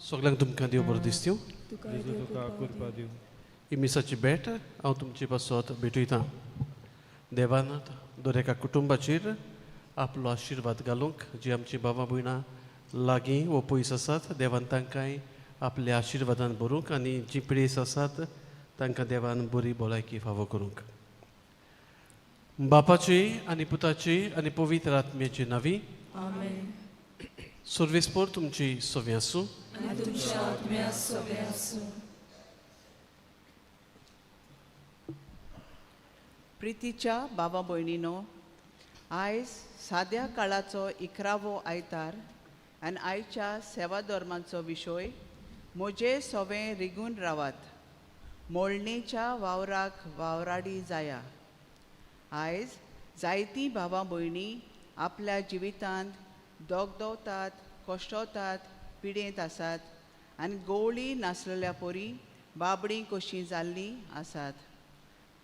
सगल्यांक तुमकां देव बरो दिसता. तुका तुका कृपा दिवं. ही मिसाची भेट हांव तुमचे पासत भेटयतां. देवान दर एका कुटुंबाचेर आपलो आशिर्वाद घालूंक. जी आमची बाबा भयणां लागीं वो पयस आसात, देवान तांकांय आपल्या आशिर्वादान भरूंक आनी जी पिडेस आसात तांकां देवान बरी भलायकी फावो करूंक. बापाची आनी पुताची आनी पवित्र आत्म्याची नावी. आमेन. सर्वेस्पोर तुमची सवी आसूं. आनी तुमच्या आत्म्या सोबे आसूं. प्रितीच्या बाबा भयणीनो, आयज साद्या काळाचो इकरावो आयतार आनी आयच्या सेवा धर्माचो विशय म्हजे सोवें रिगून रावात, मोळणेच्या वावराक वावराडी जाया. आयज जायतीं भावा भयणी आपल्या जिवितांत दोगदवतात, कश्टवतात, पिडेंत आसात आनी गोवळी नासलेल्या परी बाबडीं कशीं जाल्लीं आसात.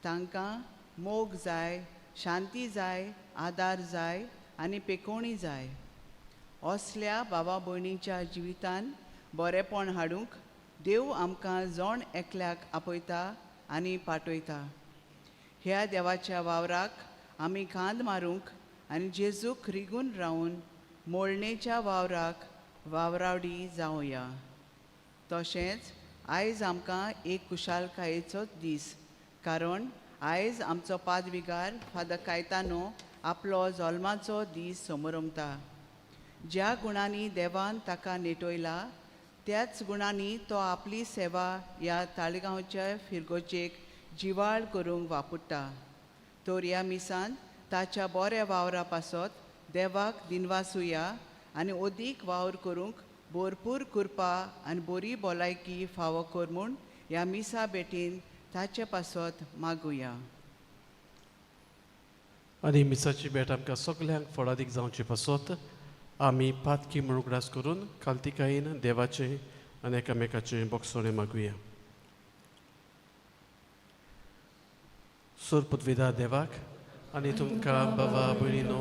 तांकां मोग जाय, शांती जाय, आदार जाय आनी पेकोवणी जाय. असल्या बाबा भयणीच्या जिवितान बरेपण हाडूंक देव आमकां जण एकल्याक आपयता आनी पाठयता. ह्या देवाच्या वावराक आमी खांद मारूंक आनी जेजूक रिगून रावून मोळणेच्या वावराक वावराडी जावया. तशेंच आयज आमकां एक खुशालकायेचो दीस, कारण आयज आमचो पादविगार फादर कायतानो आपलो जल्माचो दीस समरमता. ज्या गुणांनी देवान ताका नेटयला त्याच गुणांनी तो आपली सेवा ह्या ताळगांवच्या फिरगोजेक जिवाळ करूंक वापरता. तर ह्या मिसान ताच्या बऱ्या वावरा पासत देवाक दिनवासुया आनी अदीक वावर करूंक भरपूर कृपा आनी बरी भलायकी फावो कर म्हूण ह्या मिसा भेटीन ताचे पासत मागुया. आनी मिसाची भेट आमकां सगल्यांक फळादीक जावचे पासत आमी पातकी म्हूण उगडास करून कालतिकायेन देवाचें आनी एकामेकाचें बोगसणें मागुया. सोर पुतविदा देवाक आनी तुमकां बाबा भयणीनो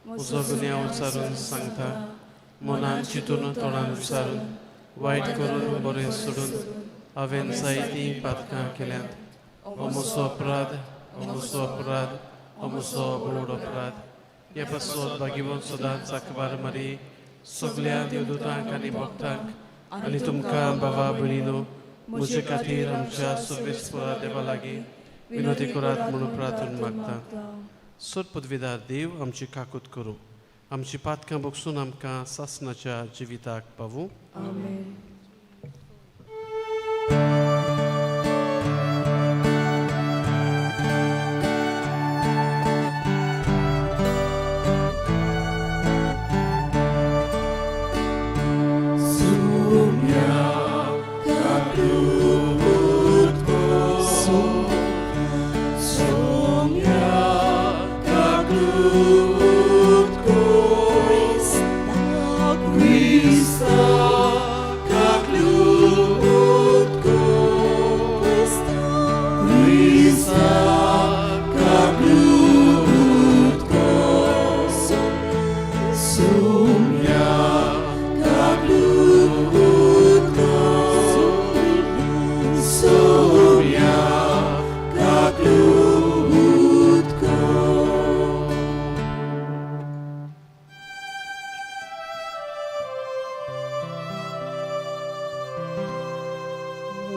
म्हजो गुन्यांव उचारून सांगता, मनान चिंतून तोंडान विचारून वायट करून बरें सोडून हांवें जायतीं पातकां केल्यांत. हो म्हजो अपराध, हो म्हजो अपराध, हो म्हजो व्हड अपराध. हे पासत भागीवन सदांच अकबार मारी सगल्या देवदूतांक आनी भक्तांक आनी तुमकां बाबा भयणीनो म्हजे खातीर आमच्या सर्वेस्परा देवा लागीं विनोदी करात म्हणून प्रार्थना मागता. सोर पदवीदार देव आमची काकूत करूं, आमची पातकां बगसून आमकां सासनाच्या जिविताक पावूं. आमेन.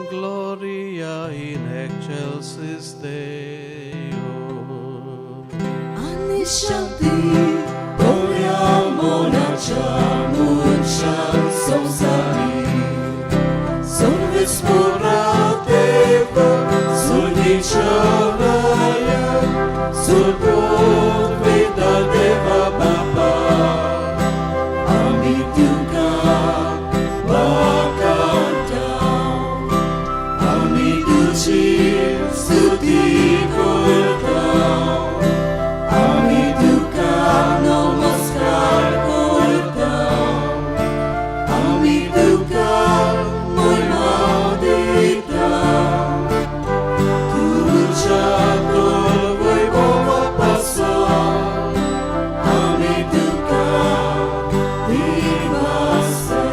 Gloria in excelsis Deo. Ani shanti, monacha munshan sonsari, sonvisporateva, sunicharaya, sulpodveda deva baba, amituka bakanta, amituchi stuti korta. Amituka namaskar korta, amituka moi madita, tucha tol voi pasa, amituka divasa.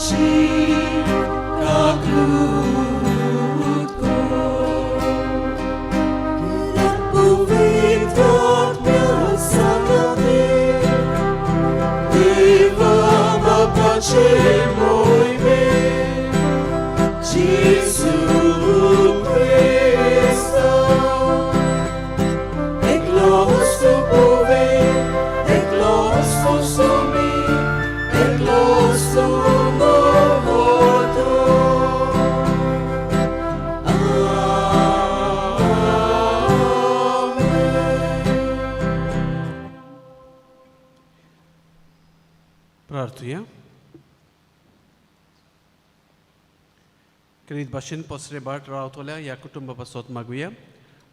ताची काकूत कर. कित्याक पवित्र आत्म्या सांगाती देवा बापाचे मोहिमे जेजू क्रिस्ता एकलोच तूं पोवे, एकलोच तूं सुमी, एकलोच तूं मोगोतो. आमेन. प्रार्थुया. क्रीत भाशेन पोसरे बाट रावतल्या ह्या कुटुंबा पासत मागुया.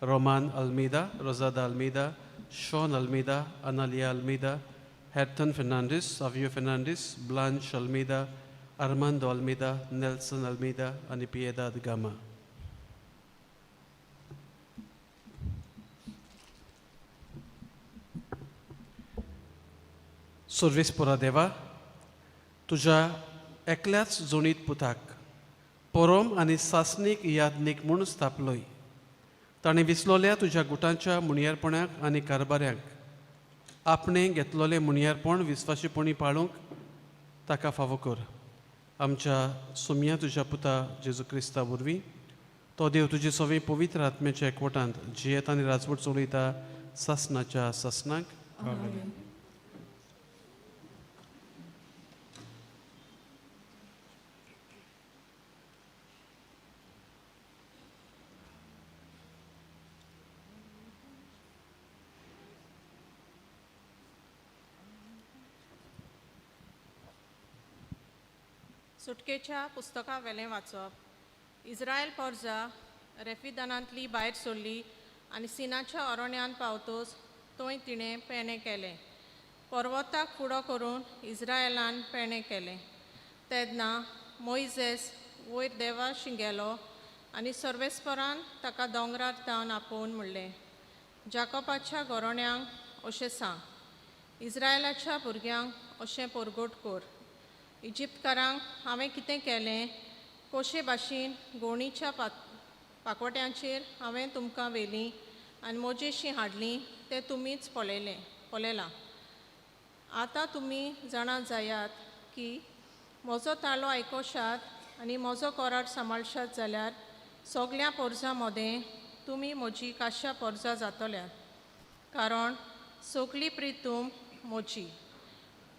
Roman Almeida, Rosada Almeida, Sean Almeida, Analia Almeida, Herton Fernandes, Savio Fernandes, Blanche Almeida, Armando Almeida, Nelson Almeida आनी पियेदाद गामा. सर्वेस्पोरा देवा, तुज्या एकल्याच जोणीत पुताक पोरोम आनी सासणीक यादनीक म्हूण स्थापलोय. ताणें विसलोल्या तुज्या गुटांच्या मुणयारपणाक आनी कारबाऱ्यांक आपणें घेतलोलें मुणयारपण विस्वाशीपणी पाळूंक ताका फावो कर. आमच्या सोम्या तुज्या पुता जेजू क्रिस्ता वरवीं. तो देव तुजे सवे पवित्र आत्म्याच्या एकवटांत जियेता आनी राजवट चलयता सासनाच्या सासनाक. आमेन. सुटकेच्या पुस्तका वेलें वाचप. इस्रायल पोरजा रेफिदानांतली भायर सरली आनी सिनाच्या अरण्यांत पावतोच थंय तिणें पेणें केलें. पर्वताक फुडो करून इस्रायलान पेणें केलें. तेन्ना मोयजेस वयर देवाशी गेलो आनी सर्वेस्परान ताका दोंगरार तावन आपोवन म्हणलें, जाकोबाच्या घोरण्यांक अशें सांग, इस्रायलाच्या भुरग्यांक अशें परगट कर, इजिप्तकारांक हांवें कितें केलें, कशे भाशेन गोणीच्या पाकवट्यांचेर हांवें तुमकां व्हेलीं आनी मोजेशी हाडलीं तें तुमीच पळयलें पळयलां. आतां तुमी जाणा जायात की म्हजो ताळो आयकोशात आनी म्हजो कोराट सांबाळशात जाल्यार सगल्या पोरजां मदें तुमी म्हजी काश्या पोरजां जातल्यात, कारण सगली प्रितूम म्हजी.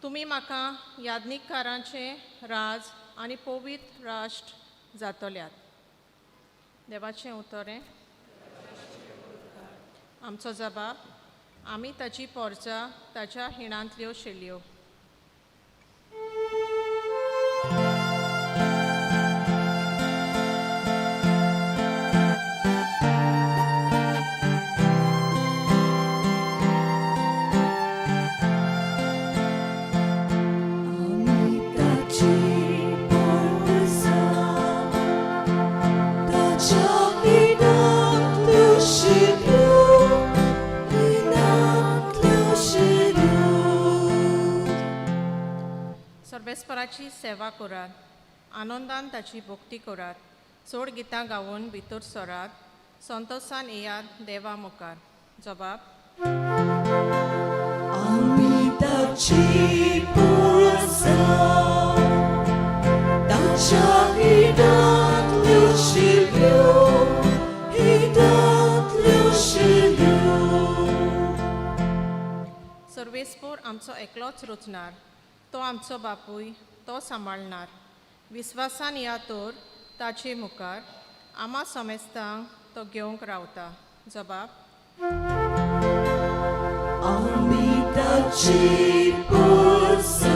तुमी म्हाका यादनीकारांचें राज आनी पवित्र राष्ट्र जातल्यात. देवाचें उतरें. आमचो जबाब, आमी ताची पोरजां ताच्या हिणांतल्यो शेल्यो. आमी ताची पोरसां, ताच्या हिणांतल्यो शिरयो, हिणांतल्यो शिरयो. सर्वेस्पराची सेवा करात, आनंदान ताची भक्ती करात, चड गितां गावन भितर सरात, संतोसान येयात देवा मुखार. जबाब. आमी ताची पोरसां, ताच्या हिणांतल्यो शिरयो, हिणांतल्यो शिरयो. सर्वेस्पोर आमचो एकलोच रचणार, तो आमचो बापूय, तो सांबाळणार. विस्वासान या तर ताचे मुखार, आमा समेस्तांक तो घेवंक रावता. जबाब. आमी ताची पोरसां,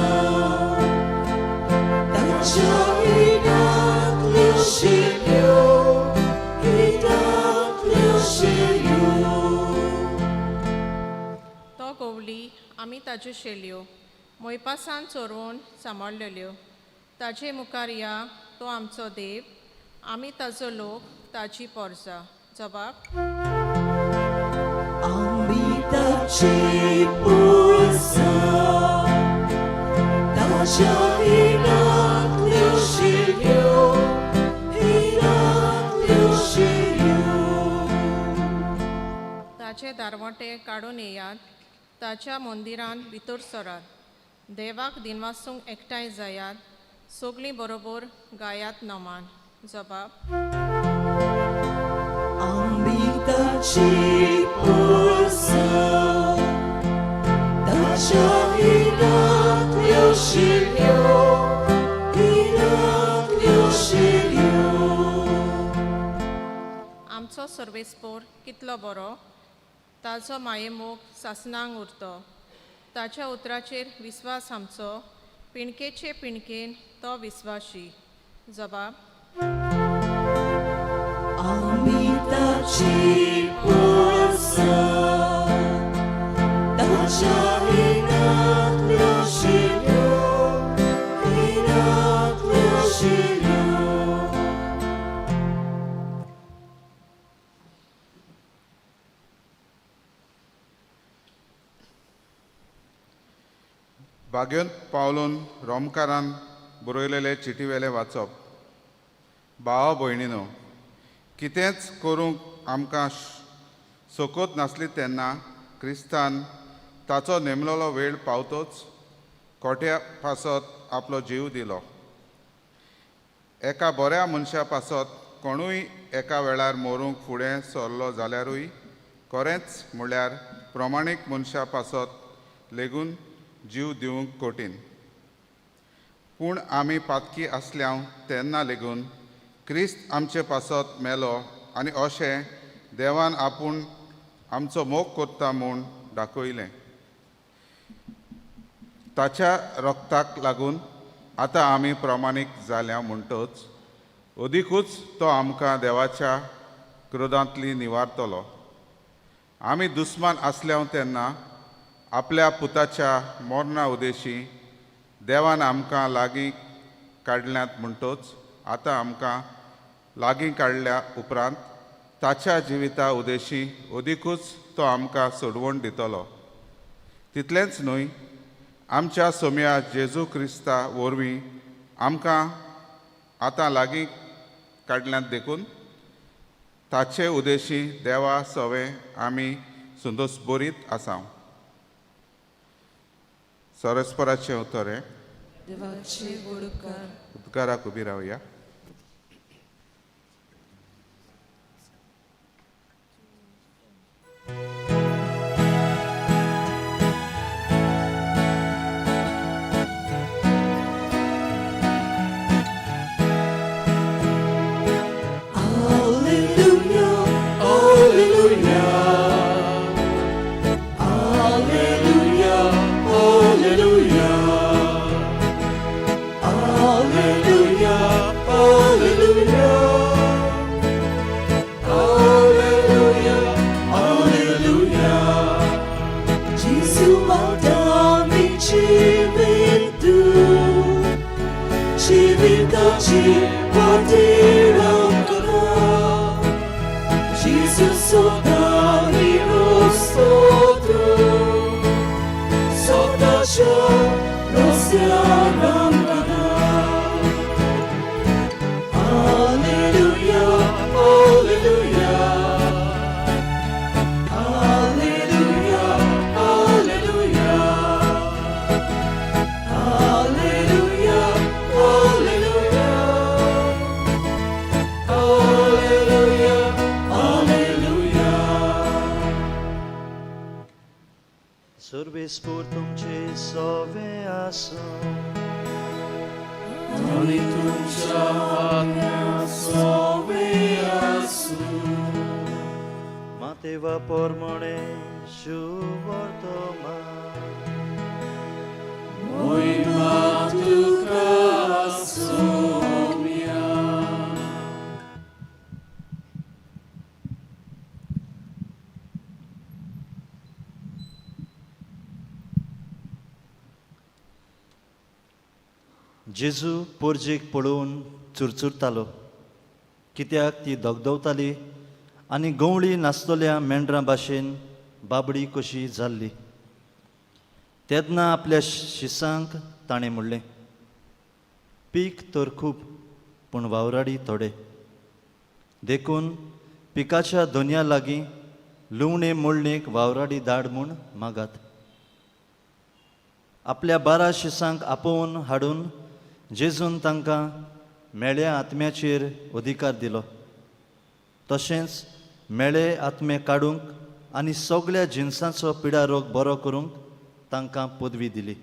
ताच्या हिणांतल्यो शिरयो, हिणांतल्यो शिरयो. तो गोवली आमी ताज्यो शेल्यो मोयपासान चोरून सांबाळलेल्यो. ताजे मुखार या, तो आमचो देव, आमी ताजो लोक, ताजी पोरजां. जबाब. आमी ताची पोरसां, ताच्या हिणांतल्यो ताचे दारवटे काडून येयात, ताच्या मंदिरांत भितर सरात. देवाक दिनवासूंक एकठांय जायात, सगळीं बरोबर गायात नमान. जबाब. आमी ताची पुरसां, ताच्या हिरांतल्यो शिरयो, हिरांतल्यो शिरयो. आमचो सर्वेस्पोर कितलो बरो, ताचो मायेमोग सासणांक उरतो. ताच्या उतराचेर विस्वास आमचो, पिणकेचे पिणकेन तो विस्वाशी. जबाब. आमी ताची पुरसां, ताच्या हिरांतल्यो शिरयो, हिरांतल्यो शिरयो. भाग्योन पावलून रोमकारान बरयलेले चिटीवेलें वाचप. भावा भयणीनो, कितेंच करूंक आमकां सोकोत नासली तेन्ना क्रिस्तान ताचो नेमलेलो वेळ पावतोच कोट्या पासत आपलो जीव दिलो. एका बऱ्या मनशा पासत कोणूय एका वेळार मरूंक फुडें सरलो जाल्यारूय खरेंच म्हळ्यार प्रमाणीक मनशा पासत लेगून जीव दिवंक कठीण. पूण आमी पातकी आसल्याव तेन्ना लेगून क्रिस्त आमचे पासत मेलो आनी अशें देवान आपूण आमचो मोग करता म्हूण दाखयलें. ताच्या रक्ताक लागून आतां आमी प्रमाणीक जाल्या म्हणटच अदिकूच तो आमकां देवाच्या क्रोधांतली निवारतलो. आमी दुस्मान आसल्याव तेन्ना आपल्या पुताच्या मरणा उदेशी देवान आमकां लागीं काडल्यात म्हणटच आतां आमकां लागीं काडल्या उपरांत ताच्या जिविता उदेशी अदिकूच तो आमकां सोडवण दितलो. तितलेंच न्हय, आमच्या सोम्या जेजू क्रिस्ता वरवीं आमकां आतां लागीं काडल्यात देखून ताचे उदेशी देवा सवे आमी संतोश बरीत आसा. सरस्पराचें उतर हें. देवाचे व्हड उपकार. उपकाराक उबी रावया. Alleluia, Alleluia, Alleluia, Alleluia, Alleluia, Alleluia, Alleluia, Alleluia. Gesù madami civiltà, civiltà ci partirà ancora. Gesù sotami rostotu, sotacha rosyaramkada. Alleluia, Alleluia, Alleluia, Alleluia, Alleluia, Alleluia, Alleluia, Alleluia. सर्वेस्पोर तुमचे सवे आसूं. आनी तुमच्या आत्म्या सवे आसूं. मातेवा पोरमणे शुवर्तमान. मोहिमा तुका सोम्या. जेजू पोरजेक पळोवन चुरचुरतालो, कित्याक ती धगधगताली आनी गंवळी नासतल्या मेंढरां भाशेन बाबडी कशी जाल्ली. तेन्ना आपल्या शिसांक ताणें म्हणलें, पीक तर खूब पूण वावराडी थोडे, देखून पिकाच्या दोनया लागीं लुवणे मोडणेक वावराडी धाड म्हूण मागात. आपल्या 12 शिसांक आपोवन हाडून जेजून तांकां मेळ्या आत्म्याचेर अधिकार दिलो, तशेंच मेळे आत्मे काडूंक आनी सगळ्या जिनसांचो पिडारोग बरो करूंक तांकां पदवी दिली.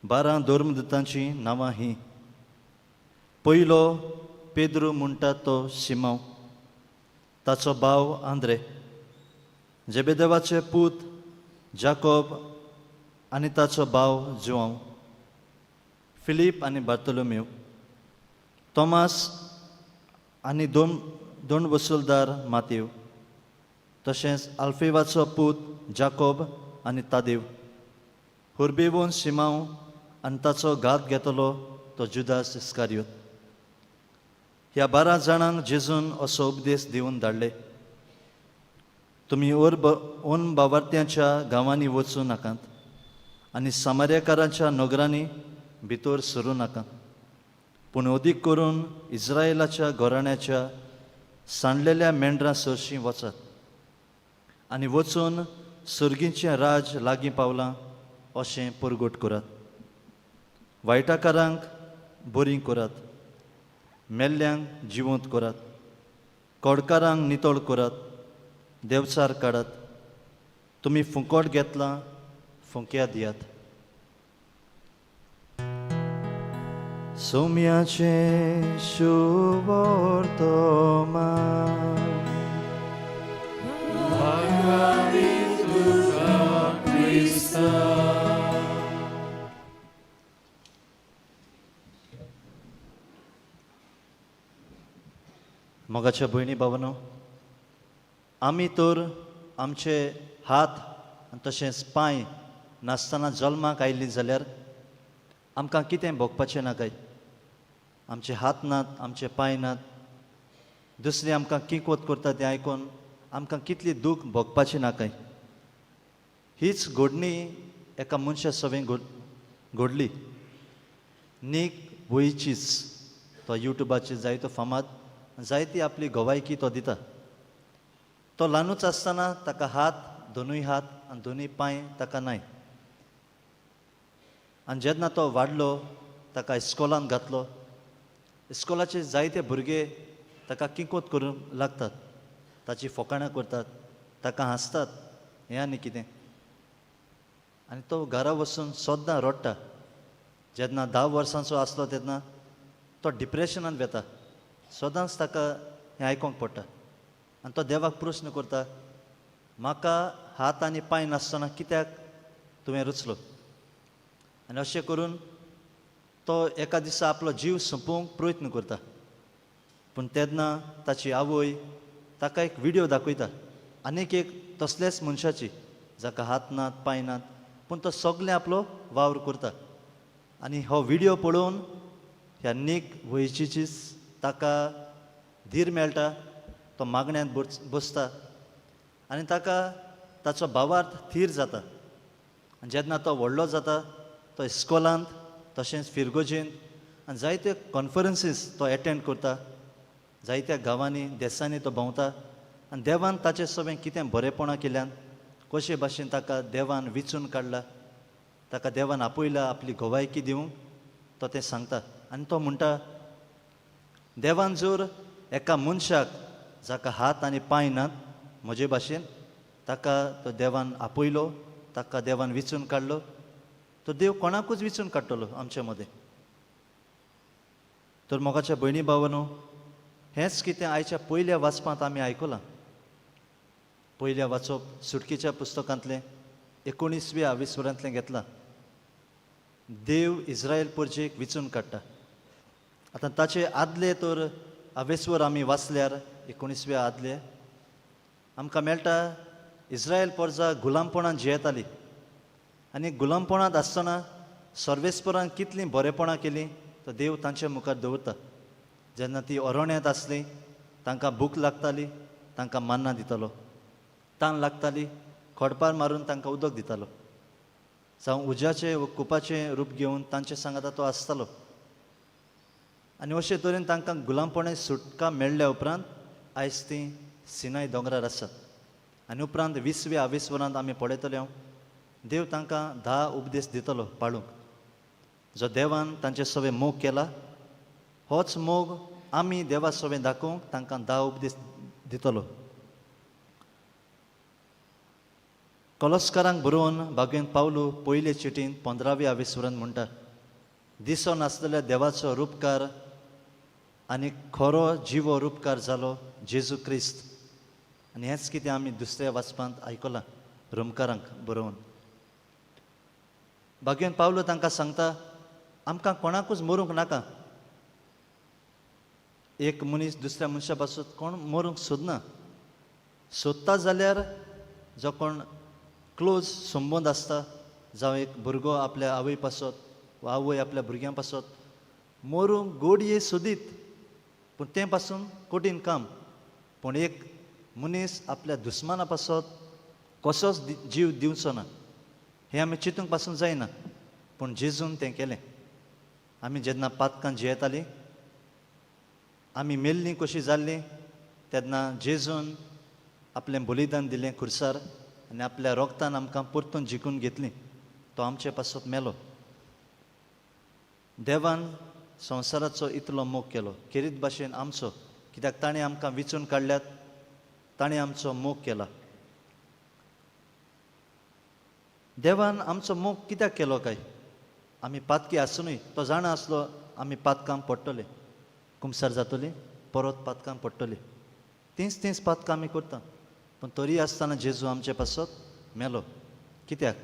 12 धर्मदूतांचीं नांवां हीं. पयलो पेद्रू म्हणटा तो सिमांव, ताचो भाव आंद्रे, जेबेदेवाचे पूत जाकोब आनी ताचो भाव जुआंव, फिलीप आनी बार्तोलोमेव, तोमास आनी दोन वसुलदार मातेव, तशेंच आल्फेवाचो पूत जाकोब आनी तादेव, हुर्बेवोन सिमांव आनी ताचो घात घेतलो तो जुदास इस्कारियोत. ह्या 12 जाणांक जेजून असो उपदेश दिवन धाडले, तुमी ओन बावार्थ्यांच्या गांवांनी वचूं नाकात आनी सामार्याकारांच्या नगरांनी भितर सरूं नाकात, पूण अदीक करून इस्रायलाच्या घराण्याच्या सांडलेल्या मेंढरां सरशीं वचात आनी वचून सर्गीचें राज लागीं पावलां अशें परगट करात. वायटाकारांक बरीं करात, मेल्ल्यांक जिवंत करात, कोडकारांक नितळ करात, देवचार काडात. तुमी फुंकोट घेतलां, फुंक्या दियात. सोम्याचें शुभवर्तमान. मोगाच्या भयणी भावांनो, आमी तर आमचे हात आनी तशेंच पांय नासतना जल्माक आयिल्लीं जाल्यार आमकां कितें भोगपाचें ना काय? आमचे हात नात, आमचे पांय नात, दुसरी आमकां किंकोत करता तें आयकून आमकां कितली दूख भोगपाची ना काय? हीच घडणी एका मनशा सवें घडली. नीक वयचीच तो युट्यूबाचेर जायतो फामाद, जायती आपली गवायकी तो दिता. तो ल्हानूच आसतना ताका हात, दोनूय हात आनी दोनूय पांय ताका नाय. आनी जेन्ना तो वाडलो ताका इस्कोलांत घातलो. इस्कोलाचे जायते भुरगे ताका किंकोत करूंक लागतात, ताची फोकाणां करतात, ताका हांसतात, हें आनी कितें. आनी तो घरा वचून सद्दां रडटा. जेन्ना 10 वर्सांचो आसलो तेन्ना तो डिप्रेशनांत वता. सदांच ताका हें आयकोंक पडटा आनी तो देवाक प्रस्न करता, म्हाका हात आनी पांय नासतना कित्याक तुवें रचलो? आनी अशें करून तो एका दिसा आपलो जीव सोंपोवंक प्रयत्न करता. पूण तेन्ना ताची आवय ताका एक व्हिडियो दाखयता, आनीक एक तसलेच मनशाची जाका हात नात पांय नात, पूण तो सगळें आपलो वावर करता. आनी हो व्हिडियो पळोवन ह्या नीक वयचीच ताका धीर मेळटा. तो मागण्यांत बसता आनी ताका ताचो भावार्थ थीर जाता. आनी जेन्ना तो व्हडलो जाता तो इस्कोलांत तशेंच फिरगोजेंत आनी जायते कॉन्फरन्सीस तो एटेंड करता. जायत्या गांवांनी देसांनी तो भोंवता आनी देवान ताचे सवें कितें बरेपणां केल्यान, कशे भाशेन ताका देवान विचून काडला, ताका देवान आपयला आपली गवायकी दिवंक, तो तें सांगता. आनी तो म्हणटा, देवान जर एका मनशाक जाका हात आनी पांय नात म्हजे भाशेन, ताका तो देवान आपयलो, ताका देवान विचून काडलो, तो देव कोणाकूच विचून काडटलो आमचे मदें. तर मोगाच्या भयणी भावांनो, हेंच कितें आयच्या पयल्या वाचपांत आमी आयकलां. पयल्या वाचप सुटकेच्या पुस्तकांतलें 19व्या आविस्वरांतलें घेतलां. देव इस्रायल परजेक विचून काडटा. आतां ताचे आदले तर आवेस्वर आमी वाचल्यार 19व्या आदले आमकां मेळटा, इस्रायल परजा गुलामपणांत जियेताली आनी गुलामपणांत आसतना सर्वेस्परान कितलीं बरेपणां केलीं तो देव तांचे मुखार दवरता. जेन्ना ती अरण्यांत आसली तांकां भूक लागताली, तांकां मान्नां दितालो, तान लागताली खडपार मारून तांकां उदक दितालो, जावं उज्याचें वा कुपाचें रूप घेवन तांचे सांगाता तो आसतालो. आनी अशे तरेन तांकां गुलामपणां सुटका मेळ्ळ्या उपरांत आयज तीं सिनाय दोंगरार आसात. आनी उपरांत 20व्या आवेस्वरांत आमी पळयतले देव तांकां 10 उपदेश दितलो पाळूंक. जो देवान तांचे सवे मोग केला होच मोग आमी देवा सवे दाखोवंक तांकां 10 उपदेश दितलो. कलस्कारांक बरोवन बागेन पावलू पयले चिटीन 15व्या आवेस्वरांत म्हणटा, दिसो नासलेल्या देवाचो रुपकार आनी खरो जिवो रुपकार जालो जेजू क्रिस्त. आनी हेंच कितें आमी दुसऱ्या वाचपांत आयकलां रोमकारांक बरोवन. बागेन पावलो तांकां सांगता, आमकां कोणाकूच मरूंक नाका. एक मनीस दुसऱ्या मनशा पासून कोण मरूंक सोदना. सोदता जाल्यार जो कोण क्लोज संबंद आसता, जावं एक भुरगो आपल्या आवय पासत वा आवय आपल्या भुरग्यां पासत मरूंक गोडये सोदीत, पूण तें पासून कठीण काम. पूण एक मनीस आपल्या दुस्माना पासत कसोच जीव दिवचो ना, हें आमी चिंतूंक पासून जायना. पूण जेजून तें केलें. आमी जेन्ना पातकां जियेतालीं, आमी मेल्लीं कशीं जाल्लीं, तेन्ना जेजून आपलें बलिदान दिलें खुर्सार आनी आपल्या रोगतान आमकां परतून जिखून घेतलीं. तो आमचे पासत मेलो. देवान संवसाराचो इतलो मोग केलो खेरीत भाशेन आमचो, कित्याक ताणें आमकां विचून काडल्यात, ताणें आमचो मोग केला. देवान आमचो मोग कित्याक केलो काय? आमी पातकी आसुनूय तो जाणा आसलो आमी पातकां पडटले, कुमसार जातली, परत पातकां पडटली, तींच तींच पातकां आमी करता. पूण तरी आसतना जेजू आमचे पासत मेलो. कित्याक?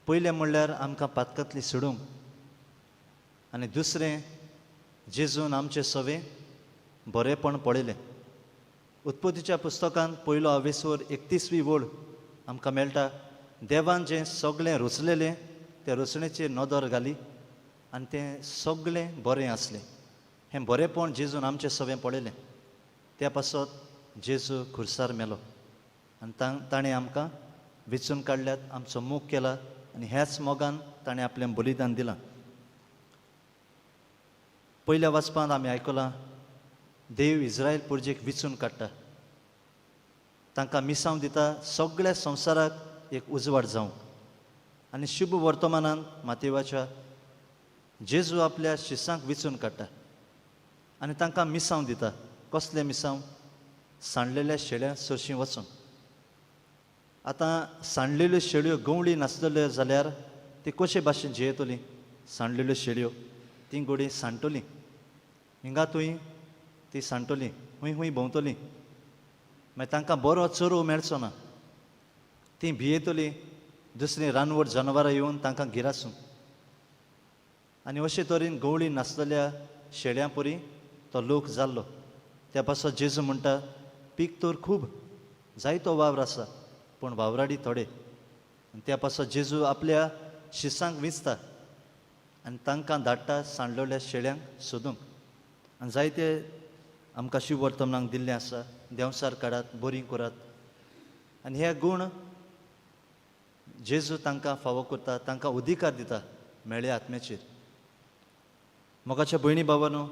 पयलें म्हणल्यार आमकां पातकांतली सोडूंक, आनी दुसरें जेजून आमचें सवें बरेंपण पळयलें. उत्पत्तीच्या पुस्तकांत पयलो आवेसवर 31वी वळ आमकां मेळटा, देवान जें सगळें रचलेलें त्या रचणेचेर नदर घाली आनी तें सगळें बरें आसलें. हें बरेंपण जेजून आमचें सवें पळयलें. त्या पासत जेजू खुर्सार मेलो आनी ताणें आमकां विचून काडल्यात, आमचो मोग केला आनी ह्याच मोगान ताणें आपलें बलिदान दिलां. पयल्या वाचपांत आमी आयकलां, देव इस्रायल पुर्जेक विचून काडटा, तांकां मिसांव दिता सगळ्या संवसाराक एक उजवाड जावंक. आनी शुभ वर्तमानान मातेवाच्या जेजू आपल्या शिसांक विचून काडटा आनी तांकां मिसांव दिता. कसलें मिसांव? सांडलेल्या शेळ्या सरशीं वचून. आतां सांडलेल्यो शेळ्यो गंवळी नासलेल्यो जाल्यार ती कशे भाशेन जियेतली? सांडलेल्यो शेळ्यो ती गोडी सांडटली, हिंगा थंय ती सांडटली, हुंय हुंय भोंवतली, मागीर तांकां बरो चरोव मेळचो ना, ती भियेतली, दुसरीं रानवट जनावरां येवन तांकां गिरासूं. आनी अशे तरेन गंवळी नासलेल्या शेळ्यां परी तो लोक जाल्लो. त्या पासत जेजू म्हणटा, पीक तर खूब, जायतो वावर आसा, पूण वावराडी थोडे. आनी त्या पासत जेजू आपल्या शिसांक विंचता आनी तांकां धाडटा सांडलेल्या शेळ्यांक सोदूंक. आनी जायते आमकां शिववर्तमानाक दिल्लें आसा, देंवसार काडात, बरीं करात. आनी हे गूण जेजू तांकां फावो करता, तांकां अधिकार दिता मेळ्ळे आत्म्याचेर. मोगाच्या भयणी बाबानो,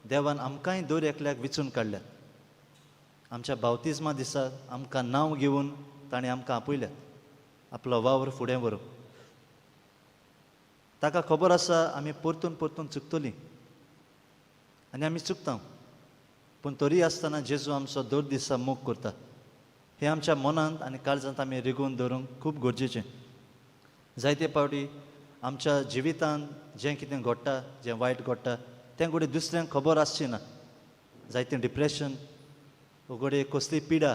देवान आमकांय दर एकल्याक विचून काडल्यात. आमच्या बावतिज्मा दिसा आमकां नांव घेवन ताणें आमकां आपयल्यात आपलो वावर फुडें व्हरूंक. ताका खबर आसा आमी परतून परतून चुकतलीं आनी आमी चुकता, पूण तरी आसतना जेजू आमचो दर दिसा मोग करता. हें आमच्या मनांत आनी काळजांत आमी रिगोवन दवरूंक खूब गरजेचें. जायते फावटी आमच्या जिवितांत जें कितें घडटा, जें वायट घडटा, तें घडये दुसऱ्यांक खबर आसची ना. जायतें डिप्रेशन, घडये कसली पिडा,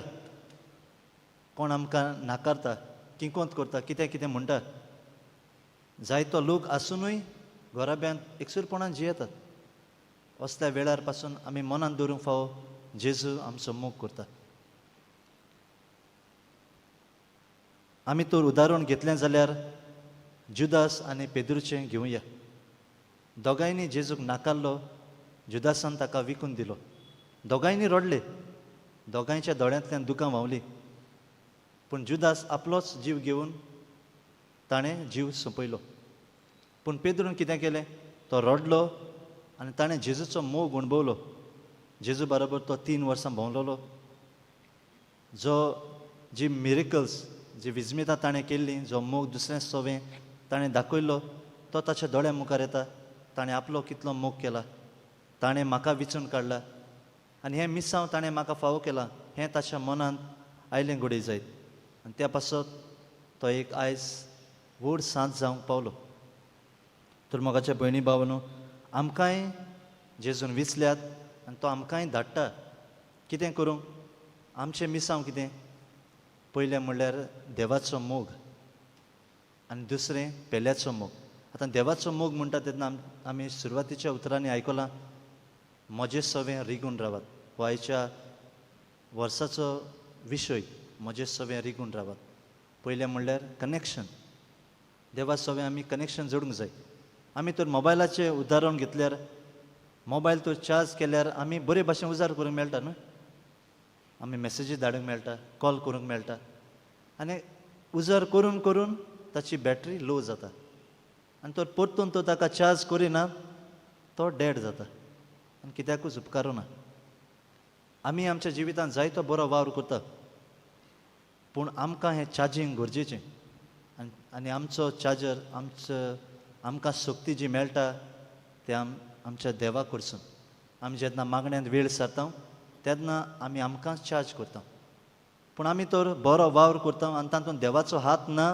कोण आमकां नाकारता, किंकोत करता, कितें कितें म्हणटा. जायतो लोक आसुनूय घराब्यांत एकसुरपणान जियेतात. असल्या वेळार पासून आमी मनांत दवरूंक फावो जेजू आमचो मोग करता. आमी तर उदाहरण घेतलें जाल्यार जुदास आनी पेद्रूचें घेवया. दोगांयनी जेजूक नाकारलो, जुदासान ताका विकून दिलो. दोगांयनी रडले, दोगांयच्या दोळ्यांतल्यान दुकां व्हांवली, पूण जुदास आपलोच जीव घेवन ताणें जीव सोंपयलो. पूण पेद्रून कितें केलें? तो रडलो आनी ताणें जेजूचो मोग अणभवलो. जेजू बरोबर तो 3 वर्सां भोंवलोलो. जो जी मिरेकल्स, जी विजमितां ताणें केल्लीं, जो मोग दुसऱ्या सोवें ताणें दाखयल्लो तो ताच्या दोळ्या मुखार येता. ताणें आपलो कितलो मोग केला, ताणें म्हाका विचून काडला आनी हें मिसांव ताणें म्हाका फावो केलां हें ताच्या मनांत आयलें घडये जायत. आनी त्या पासत तो एक आयज व्हड सांत जावंक पावलो. तर मोगाच्या भयणी भावांनो, आमकांय जेजून विचल्यात आनी तो आमकांय धाडटा. कितें करूंक? आमचें मिसांव कितें? पयलें म्हणल्यार देवाचो मोग आनी दुसरें पेल्याचो मोग. आतां देवाचो मोग म्हणटा तेन्ना आमी सुरवातीच्या उतरांनी आयकलां, म्हजें सवें रिगून रावात. हो आयच्या वर्साचो विशय, म्हजें सवें रिगून रावात. पयलें म्हणल्यार कनेक्शन. देवा सवें आमी कनेक्शन जोडूंक जाय. आमी तर मोबायलाचें उदाहरण घेतल्यार, मोबायल तर चार्ज केल्यार आमी बरे भाशेन उजार करूंक मेळटा न्हय. आमी मॅसेजी धाडूंक मेळटा, कॉल करूंक मेळटा आनी उजार करून करून ताची बॅटरी लो जाता आनी तो परतून तो ताका चार्ज करिना, तो डेड जाता आनी कित्याकूच उपकारना. आमी आमच्या जिवितांत जायतो बरो वावर करता, पूण आमकां हें चार्जींग गरजेचें. आनी आमचो चार्जर, आमचो आमकां शक्ती जी मेळटा ते आमच्या देवा कडसून. आमी जेन्ना मागण्यांत वेळ सारता तेन्ना आमी आमकांच चार्ज करता. पूण आमी तर बरो वावर करता आनी तातूंत देवाचो हात ना,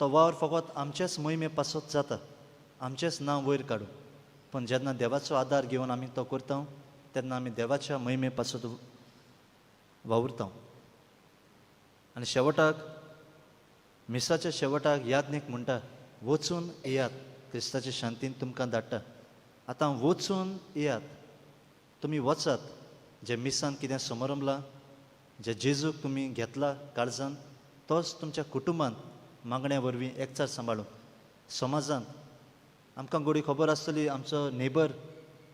तो वावर फकत आमचेच मोहिमे पासत जाता, आमचेंच नांव वयर काडूं. पूण जेन्ना देवाचो आदार घेवन आमी तो करता तेन्ना आमी देवाच्या मोहिमे पासत वावुरता. आनी शेवटाक, मिसाच्या शेवटाक यादनीक म्हणटा, वचून येयात, क्रिस्ताचे शांतीन तुमकां धाडटा. आतां वचून येयात, तुमी वचात, जे मिसान कितें समरंभलां, जे जेजूक तुमी घेतला काळजान, तोच तुमच्या कुटुंबांत मागण्या वरवीं एकचार सांबाळूंक. समाजांत आमकां गोडी खबर आसतली, आमचो नेबर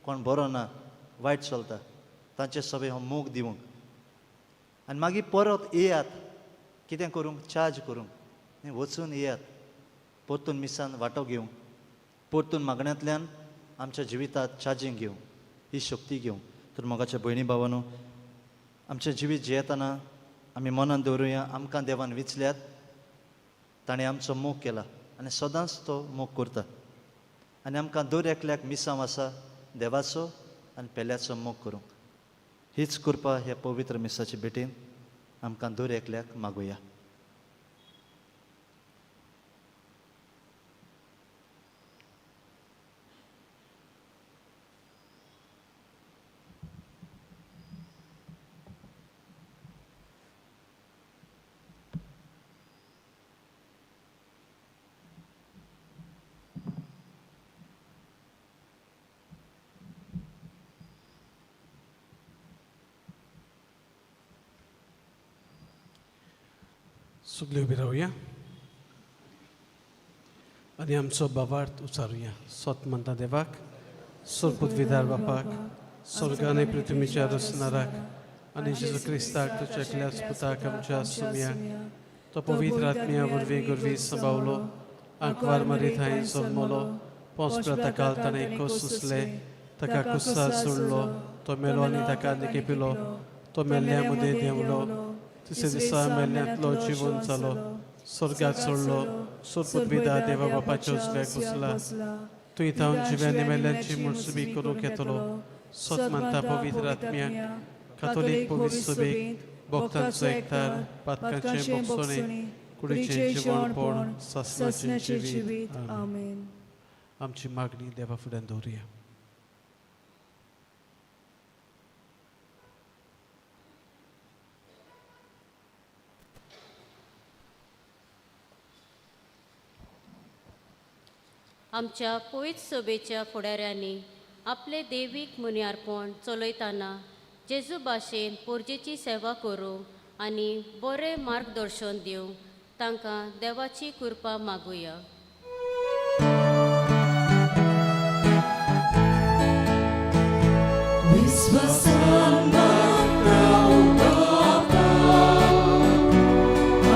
कोण बरो ना, वायट चलता, तांचे सगळे हो मोग दिवंक. आनी मागीर परत येयात, कितें करूंक? चार्ज करूंक. वचून येयात, परतून मिसान वांटो घेवंक, परतून मागण्यांतल्यान आमच्या जिवितांत चार्जींग घेवंक, ही शक्ती घेवंक. तर मोगाच्या भयणी भावांनो, आमचें जिवीत जियेतना आमी मनान दवरुया, आमकां देवान विचल्यात, ताणें आमचो मोग केला आनी सदांच तो मोग करता. आनी आमकां दर एकल्याक मिसांव आसा देवाचो आनी पेल्याचो मोग करूंक. हीच कृपा ह्या पवित्र मिसाचे भेटेन आमकां दर एकल्याक मागुया. सगळे उबी रावया आनी आमचो बाबार्थ उचारुया. सोत म्हणटा देवाक, सोरपूत विदार बापाक, स्वर्गाने पृथ्वीच्या रचणाराक आनी जेजू क्रिस्ताक तुज्या एकल्याच पुताक आमच्या सुमयाक, तो पवित्र आत्म्या वरवीं गुरवी सांबावलो, आंकवार मारी थंय जल्मलो, पोंस ताका ताणें खोस सुसले, ताका कुसार सोडलो, तो मेलो आनी ताका निकेपिलो, तो मेल्ल्या मदें देंवलो, तिसऱ्या दिसा मेल्ल्यांतलो जिवन जालो, स्वर्गात सोडलो, सोरपूत विदा देवा बापाच्या उजव्याक बसला, तूं थावन जिव्यानी मेल्ल्यांची मुळसुबी करूंक येतलो. सोत मानता पवित्र आत्म्याक, कातोलीक पवित्र सभेक, भक्तांचो एकतार, पातकांचें भोगसणें, कुडीचें जिवणपण, सासणाचें जिवीत. आमेन. आमची मागणी देवा फुड्यान दवरुया. आमच्या पवित्र सभेच्या फुडाऱ्यांनी आपले देवीक मुनियारपण चलयतना जेजू भाशेन पोरजेची सेवा करूंक आनी बरें मार्गदर्शन दिवंक तांकां देवाची कृपा मागुया. विश्वासान मागता ओ बापा,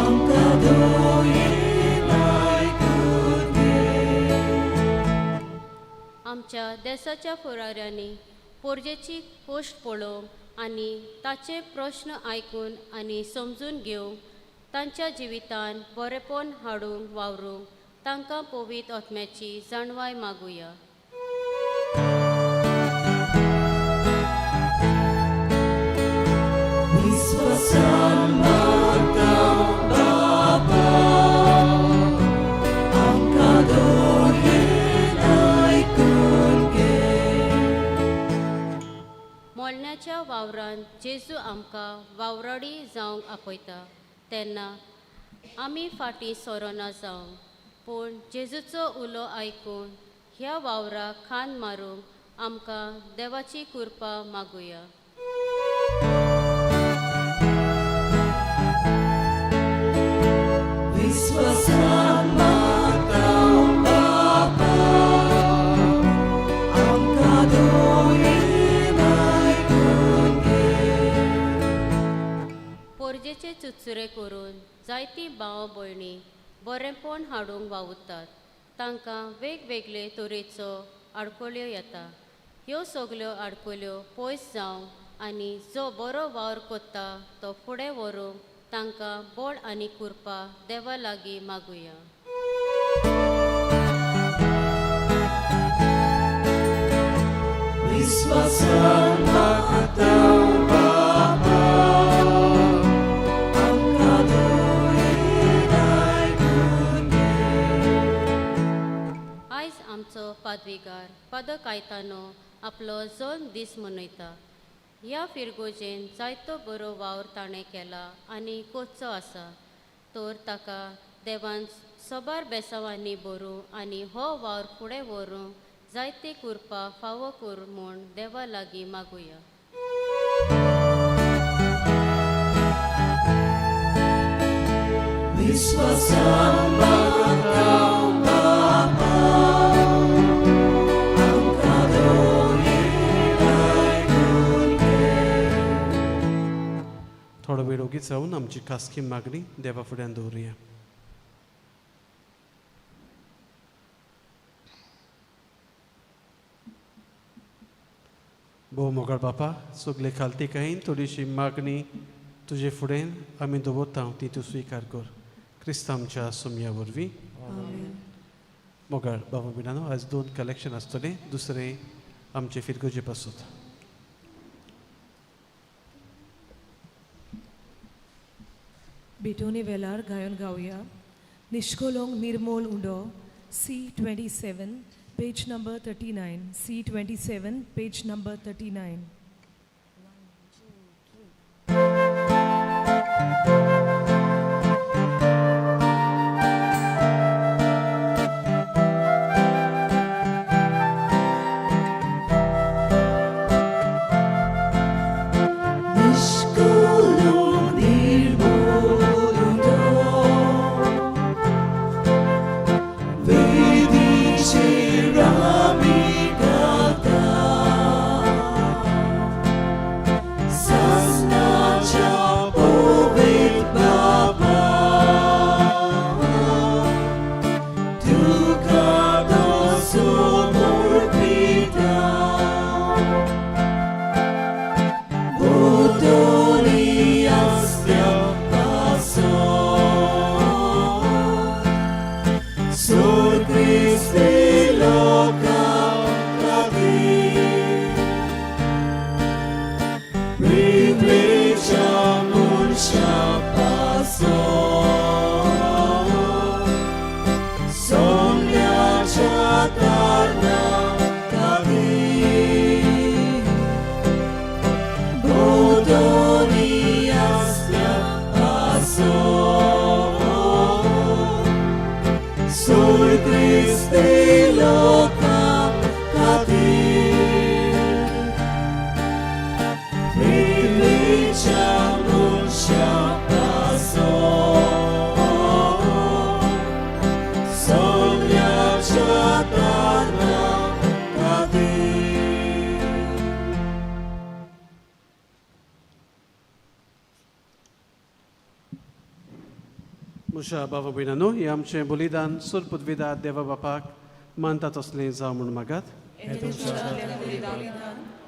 आमकां दयेन आयकून घे. आमच्या देसाच्या फुडाऱ्यांनी पोरजेची पोश्ट पळोवंक आनी ताचे प्रश्न आयकून आनी समजून घेवंक तांच्या जिवितान बरेपण हाडूंक वावरूंक तांकां पवित्र आत्म्याची जाणवाय मागुया. विस्वासान मागता बापा, आमकां दयेन आयकून घे. मोलण्याच्या वावरान जेजू आमकां वावराडी जावंक आपयता तेन्ना आमी फाटीं सोरोना जावंक, पूण जेजूचो उलो आयकून ह्या वावराक खांद मारूंक आमकां देवाची कृपा मागुया. विस्वासान मागता बापा, आमकां दयेन आयकून घे. पोरजेचे चुचुरे करून जायतीं भाव भयणी बरेंपण हाडूंक वावुरतात. तांकां वेगवेगळे तरेचो आडखळ्यो येता. ह्यो सगल्यो आडखळ्यो पयस जावंक आनी जो बरो वावर करता तो फुडें व्हरूंक तांकां बळ आनी कृपा देवा लागीं मागुया. विस्वासान मागता बापा, आमकां दयेन आयकून घे. आयज आमचो पादविगार फादर कायतानो आपलो जल्म दीस मनयता. ह्या फिरगोजेन जायतो बरो वावर ताणें केला आनी करचो आसा, तर ताका देवान सोबार बेसांवांनी भरूं आनी हो वावर फुडें व्हरूंक जायती कृपा फावो कर म्हूण देवा लागीं मागुया. विस्वासान मागता बापा, आमकां दयेन आयकून घे. थोडो वेळ ओगीच रावून आमची खासगी मागणी देवा फुड्यान दवरुया. भोव मोगाळ बापा, सगले खालती काहीन थोडीशी मागणी तुजे फुडें आमी दवरता ती तूं स्विकार कर, क्रिस्त आमच्या सोमया वरवीं. मोगाळ बाबा बिनानो, आज दोन कलेक्शन आसतलें, दुसरें आमचे फिरगोजे पासून. भेटवणे वेलार गायन गावया निश्कोलोंग निर्मोल उंडो C27 page number 39 C27 page number 39. निष्कुलो निर्मूल उंडो, वेदीचेर आमी गाता, सासणाच्या पवित्र बापा, तुका तो समर्पिता. भोंवतणी आसल्या पासो, सोड क्रिस्ती लोकां खातीर, पृथ्वेच्या मनशां पासो, सोम्याच्या तारणा खातीर, भोंवतणी आसल्या पासो, सोड क्रिस्ती लोकां खातीर, पृथ्वेच्या मनशां पासो, सोम्याच्या तारणा खातीर. म्हज्या बाबा भयणांनो, हें आमचें बलिदान सुरपुदविदा देवा बापाक मानता तसलें जावं म्हूण मागात.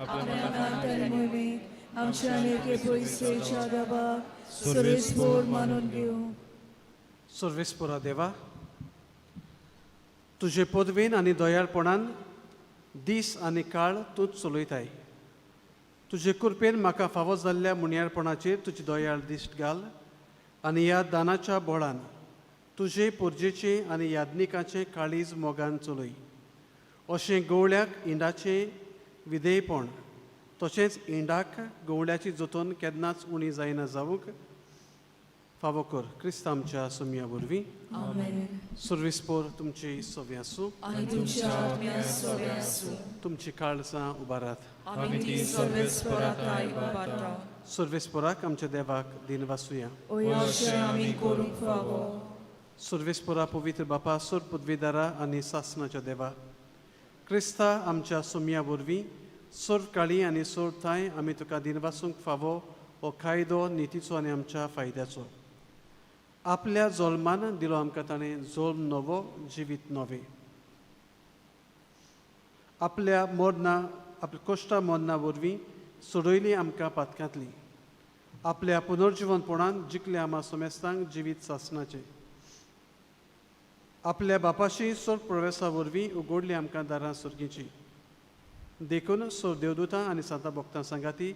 आपल्या मनांत मोहिमेक आमच्या नेके पयसेच्या दबाक सुरेसपोर मानून घेवं. सर्वेस्पोरा देवा, तुजे पदवेन आनी दयाळपणान दीस आनी काळ तूंच चलयताय. तुजे कृपेन म्हाका फावो जाल्ल्या मुनयारपणाचेर तुजी दयाळ दिश्ट घाल आनी ह्या दानाच्या बोळान तुजे पुर्जेचें आनी याज्ञिकाचें काळीज मोगान चलय. अशें गवळ्याक इंडाचें विधेयपण तशेंच इंडाक गवळ्याची जतन केन्नाच उणी जायना जावंक फावो कर, क्रिस्त आमच्या सोमया वरवीं. आमेन. सर्वीस पोर तुमची सवी आसूं. आनी तुमच्या आत्म्या सोबे आसूं. तुमची काळजां उबारात. आमी ती सर्वेस्पराक उबारता. सर्वेस्पोराक आमच्या देवाक दिनवासुया. ओय अशें आमी करूंक फावो. सर्वेस्पोरा पवित्र बापा, सोर पदवीदारा आनी सासनाच्या देवा, क्रिस्ता आमच्या सोमया वरवीं सर्व काळी आनी सर्व थांय आमी तुका दिनवासूंक फावो हो कायदो नितीचो आनी आमच्या फायद्याचो. आपल्या जल्मान दिलो आमकां ताणें जल्म नवो, जिवीत नवें. आपल्या मरना, आपल्या कश्टा मरना वरवीं सोडयली आमकां पातकांतली. आपल्या पुनर्जिवनपणान जिखले आमा समेस्तांक जिवीत सासनाचें. आपल्या बापाशी सोर प्रवेसा वरवीं उगडली आमकां दारां सर्गीची. देखून सोर देवदूतां आनी सांता भक्तां सांगाती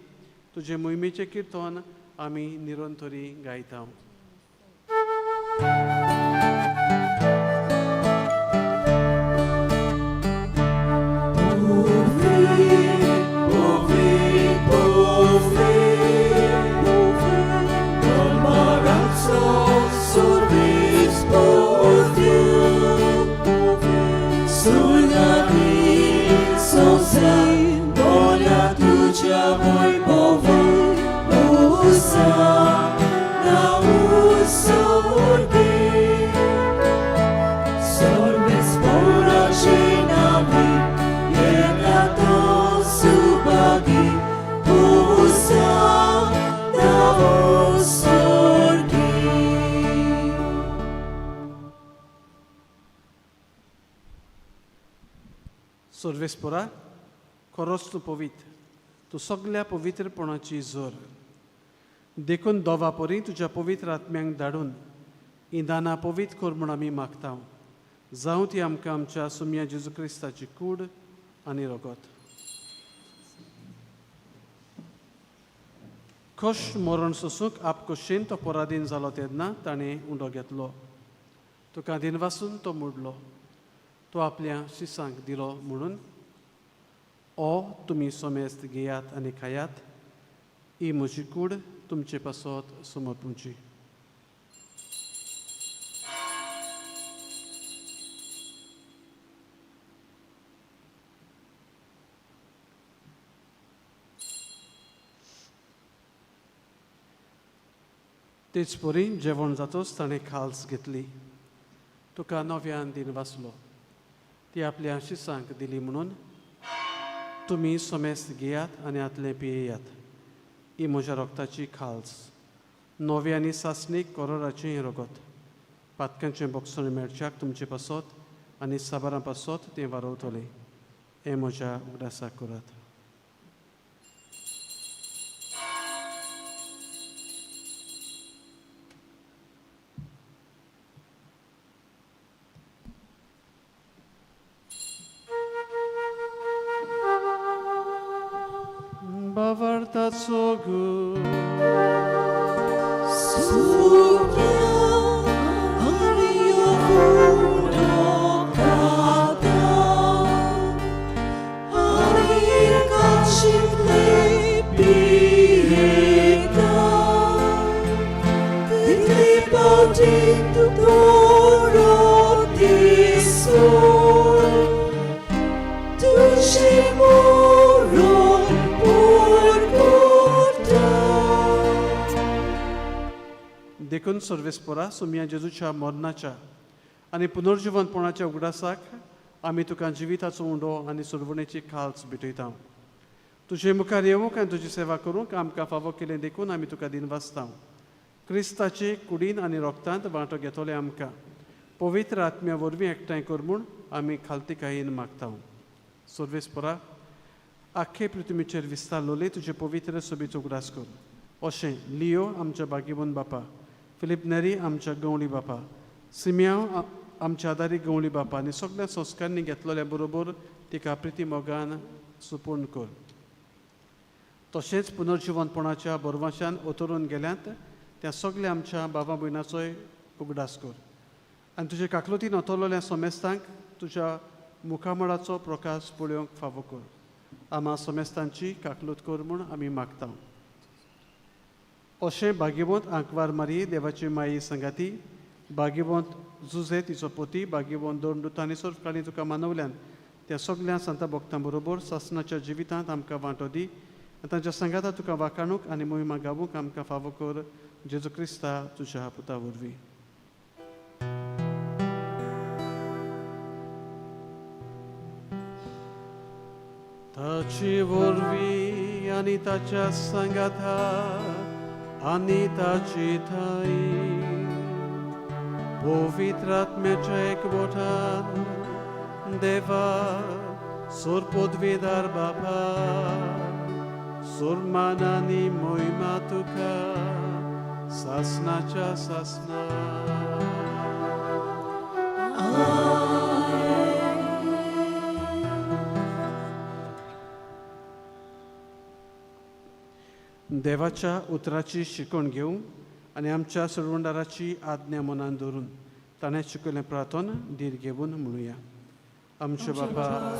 तुजे मोहिमेचें किर्तन आमी निरंतरी गायता. सर्वेस्पोरा, खरोच तूं पवित्र, तूं सगल्या पवित्रपणाची जोर. देखून दोवा परी तुज्या पवित्र आत्म्यांक धाडून इंदाना पवित्र कर म्हूण आमी मागता. जावं ती आमकां आमच्या सुमया जेजू क्रिस्ताची कूड आनी रगत. खोश मरण सोसूंक आपकोशेन तो पराधीन जालो तेन्ना ताणें उंडो घेतलो. तुका दिनवासून तो मोडलो, तो आपल्या शिसांक दिलो म्हणून, ओ तुमी सोमेस्त घेयात आनी खायात, ही म्हजी कूड तुमचे पासत समर्पूची. तेच परी जेवण जातोच ताणें खाल्स घेतली, तुका नव्यान दिन वाचलो, ती आपल्या शिसांक दिली म्हणून, तुमी सोमेस्त घेयात आनी आतलें पियेयात, ही म्हज्या रोगताची खाल्स, नवी आनी सासणीक करोराचें हें रगत, पातकांचें बोगसण मेळच्याक तुमचे पासत आनी साबारां पासत तें वारवतलें. हें म्हज्या उगडासाक करात. Bavartaçogu देखून सर्वेस्पोरा सुमया जेजूच्या मरणाच्या आनी पुनर्जिवनपणाच्या उगडासाक आमी तुका जिविताचो उंडो आनी सोडवणेची खाल्स भेटयता. तुजे मुखार येवंक आनी तुजी सेवा करूंक आमकां फावो केलें देखून आमी तुका दिनवासता. क्रिस्ताचे कुडीन आनी रोगतांत वांटो घेतले आमकां पवित्र आत्म्या वरवीं एकठांय कर म्हूण आमी खालतीकायेन मागता. सर्वेस्पोरा, आख्खे पृथ्वीचेर विस्तारलोले तुजे पवित्र सोबीचो उगडास कर. अशें लियो आमच्या बागीबोन बापा, फिलीप नेरी आमच्या गवळी बापा, सिमियांव आमच्या आदारी गवळी बापा आनी सगळ्या संस्कारांनी घेतलेल्या बरोबर तिका प्रिती मोगान सुपूर्ण कर. तशेंच पुनर्जिवनपणाच्या बरवाशान ओतरून गेल्यात त्या सगळ्या आमच्या बाबा भयणाचोय उगडास कर आनी तुजे काकलुतीन ओतरलेल्या सोमेस्तांक तुज्या मुखामळाचो प्रकाश पळोवंक फावो कर. आमा सोमेस्तांची काकलूत कर म्हूण आमी मागता. अशें भाग्यवंत आंकवार मारी देवाची माई संगाती, भाग्यवंत जुझे तिचो पोती, भाग्यवंत दोन दुतांनी सोरकाणी तुका मानवल्यान त्या सगळ्या संता भक्तां बरोबर सासनाच्या जिवितांत आमकां वांटो दी आनी तांच्या सांगाता तुका वाखाणूक आनी मोहिमा गावूंक आमकां फावो कर. जेजू क्रिस्ता तुज्या पुता वरवीं. ताची वरवीं आनी ताच्या सांगाता आनी ताची ठाई पवित्र आत्म्याच्या एकवटान देवा सोर पदवीदार बापा, सोरमान आनी मोहिमा तुका सासनाच्या सासना. देवाच्या उतराची शिकवण घेवं आनी आमच्या सरवंडाराची आज्ञा मनान धरून ताणें शिकयलें प्रार्थन धीर घेवन म्हणुया. आमचे बापा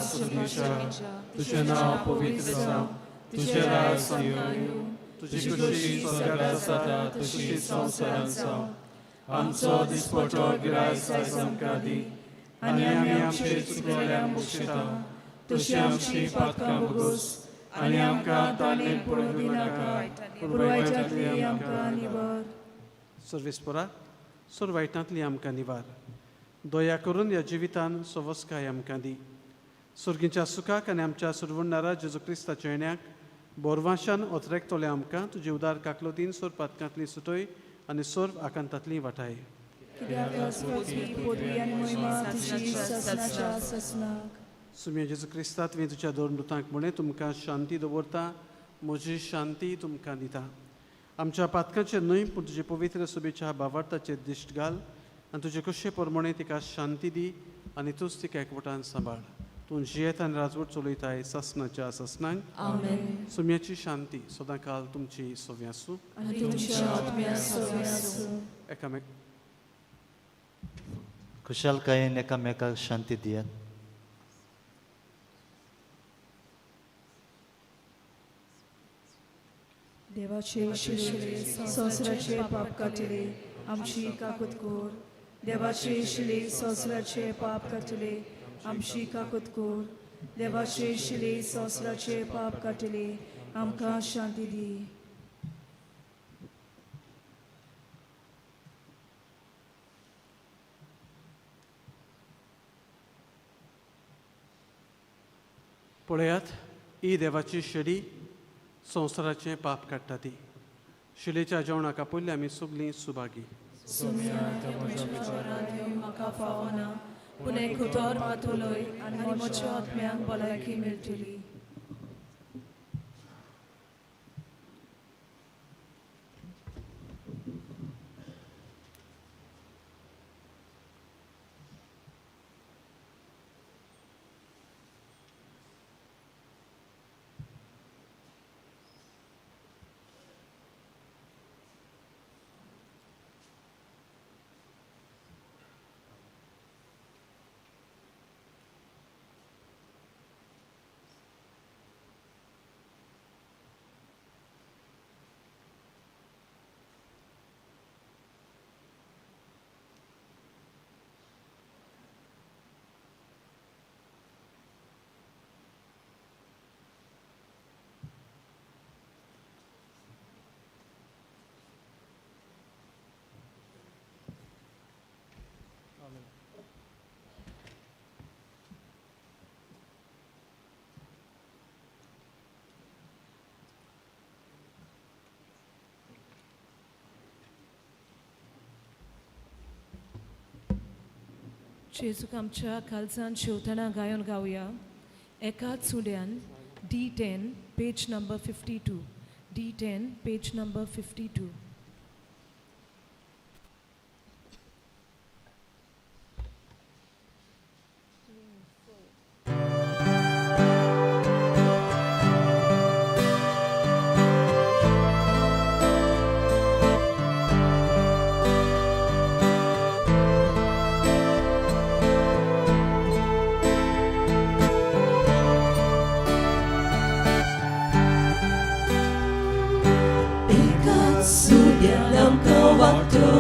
तुजें नांव पवित्र जावं, तुजें राज येवं, तुजी खुशी स्वर्गार जाता तशी संवसारांत जावं. आमचो दिसपटो गिरास आयज आमकां दी आनी आमी आमचे चुकलेल्यांक बक्षिता तशी आमची पातकां भोगोस आनी आमकां ताणें पडूंक दिनाका, पूण वायटांतली आमकां निवार. सर्वेस्परा सोर वायटांतली आमकां निवार. दया करून ह्या जिवितान सवस्काय आमकां दी. सुर्गीच्या सुखाक आनी आमच्या सुरवणारा जेजू क्रिस्ताच्या येण्याक बोरवाशान ओतरेकतले आमकां तुजे उदार काकलोतीन सोर पातकांतली सुटय आनी सोर आकांतांतली वाटाय. सुम्या जेजू क्रिस्ता तुवें तुज्या दोन दुतांक म्हणें तुमकां शांती दवरता, म्हजी शांती तुमकां दिता. आमच्या पातकांचेर न्हय पूण तुजे पवित्र सभेच्या भावार्थाचेर दिश्ट घाल आनी तुजे कशे प्रमाणे तिका शांती दी आनी तूंच तिका एकवटान सांबाळ. तूं जियेत आनी राजवट चलयताय सासनाच्या सासनांक. आमेन. सुम्याची शांती सदांकाल तुमची सोवी आसूं. एकामेक खुशालकायेन एकामेकाक शांती दियात. देवाचे शिले संवसाराचे पाप काडटले आमची काकूत कर. देवाचे शिले संवसाराचे पाप काडटले आमची काकूत कर. देवाचे शिले संवसाराचे पाप काडटले आमकां शांती दी. पळयात ही देवाची शेडी संवसाराचें पाप काडटा ती. शिलेच्या जेवणाक आपयल्ले आमी सगळीं सुभागी. म्हाका फावना पूण एक उतर मात उलय आनी म्हज्या आत्म्यांक भलायकी मेळटली. जेजूक आमच्या कालजान शेवतना गायोन गावया. एकाच सुड्यान D10, page number 52. D10, page number 52. एकाच सुर्यान आमकां वाडटो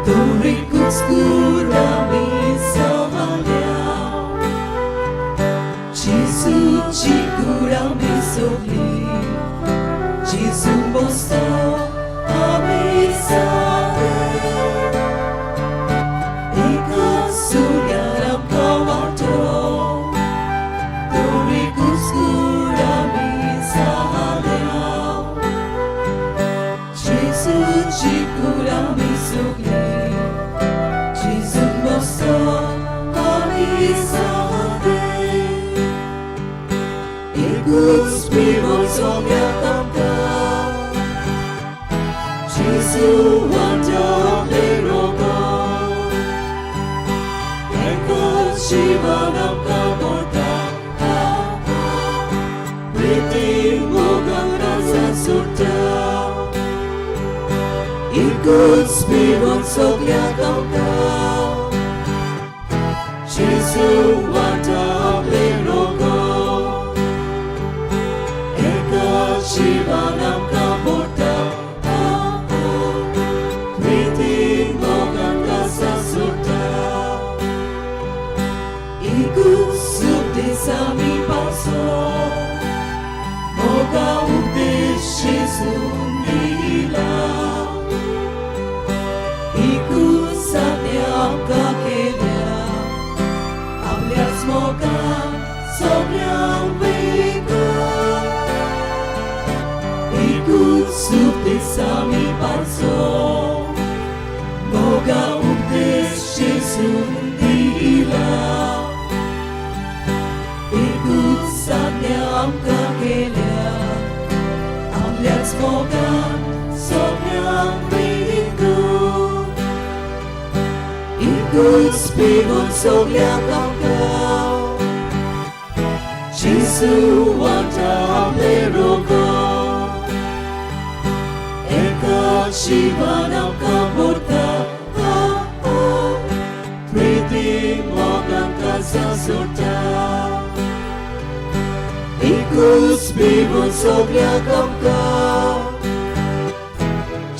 तोरीकूच कुरामी सांबाळ्या जेजूची कूड आमी सोगली जेजू बसता आमी सादे एकाच सुर्यान आमकां वाडटो तोरीकूच कूड आमी सांबाळ्या जेजूची कूड आमी सोगली जेजू बसता आमी सादे एकूच पिवन सगळ्याक आमकां जेजू वांटा आपले रोगां एकाच जिवान आमकां भरता प्रिती मोगान काळजां सुट्टा एकूच पिवन सगळ्याक आमकां जेजू वांटा आपले रोगां एकाच जिवान आमकां भरता प्रिती मोगान काळजां सुट्टा एकूच उपदेश आमी पावसो मोगा उपदेश जेजून दिला एकूच आज्ञा आमकां केल्या आपल्याच मोगान सगळ्यांक वेगळा एकूच उपदेश आमी पावसो मोगा उपदेश जेजून दिला एकूच आज्ञा आमकां केल्या आपल्याच मोगान सगळ्यांक वेगळा एकूच पिवन सगळ्यांक आमकां जेजू वांटा आपले रोगां एकाच जिवान आमकां भरता प्रिती मोगान काळजां सुट्टा एकूच पिवन सगळ्यांक आमकां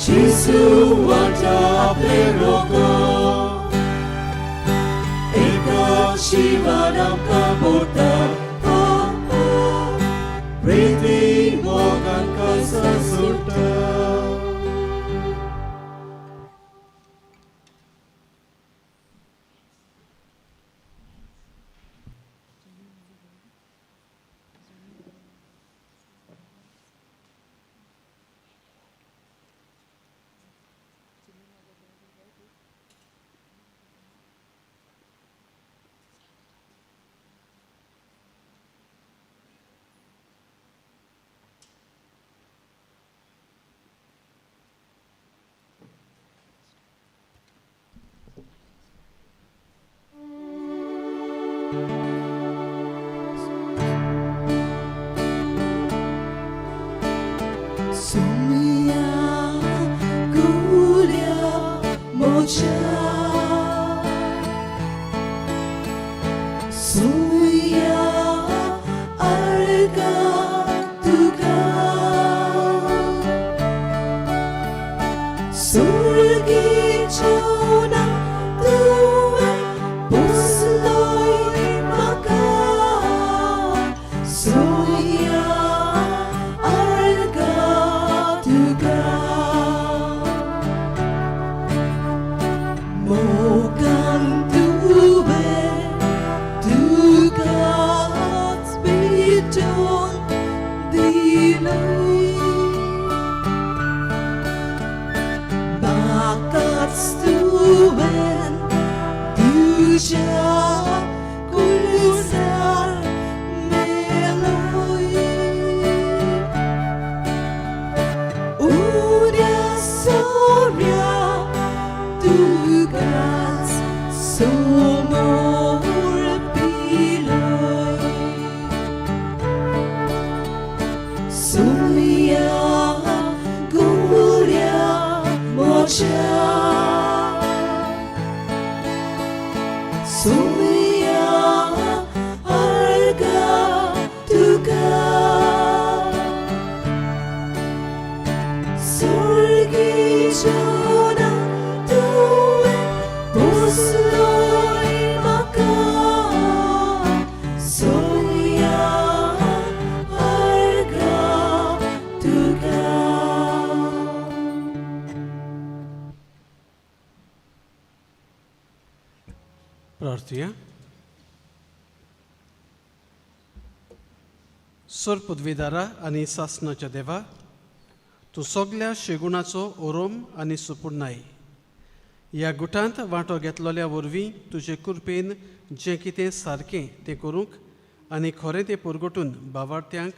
जेजू वांटा आपले रोगां एकाच जिवान आमकां भरता प्रिती मोगान काळजां सुट्टा. Somiya kulia moja Somiya arga tuka Surgi chona tuwe pusloi maka Somiya arga tuka Mogan tuwe tukat biton dilay Bakat tuwen tuja kulsar melay. प्रार्थुया. सर पदवीदारा आनी सासणाच्या देवा, तूं सगल्या शेगुणाचो ओरोम आनी सुपुर्णाय. ह्या गुटांत वांटो घेतलेल्या वरवीं तुजे कृपेन जें कितें सारकें तें करूंक आनी खरें तें परगटून बावार्थ्यांक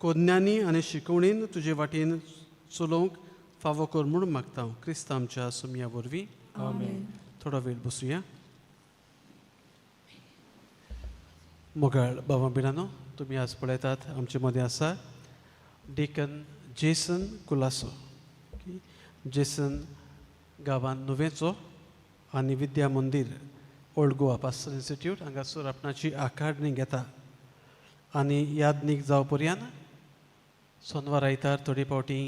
कोज्ञानी आनी शिकवणीन तुजे वाटेन चलोवंक फावो कर म्हूण मागता क्रिस्त आमच्या सुमया वरवीं. आमेन. थोडो वेळ बसुया. मोगाळ बाबा बिणानो, तुमी आज पळयतात आमचे मदें आसा डिकन जेसन कुलासो. जेसन गांवान नुवेंचो आनी Vidya Mandir old Goa pastor institute हांगासर आपणाची आकारणी घेता आनी यादनीक जावं पर्यान सोनवार आयतार थोडे फावटी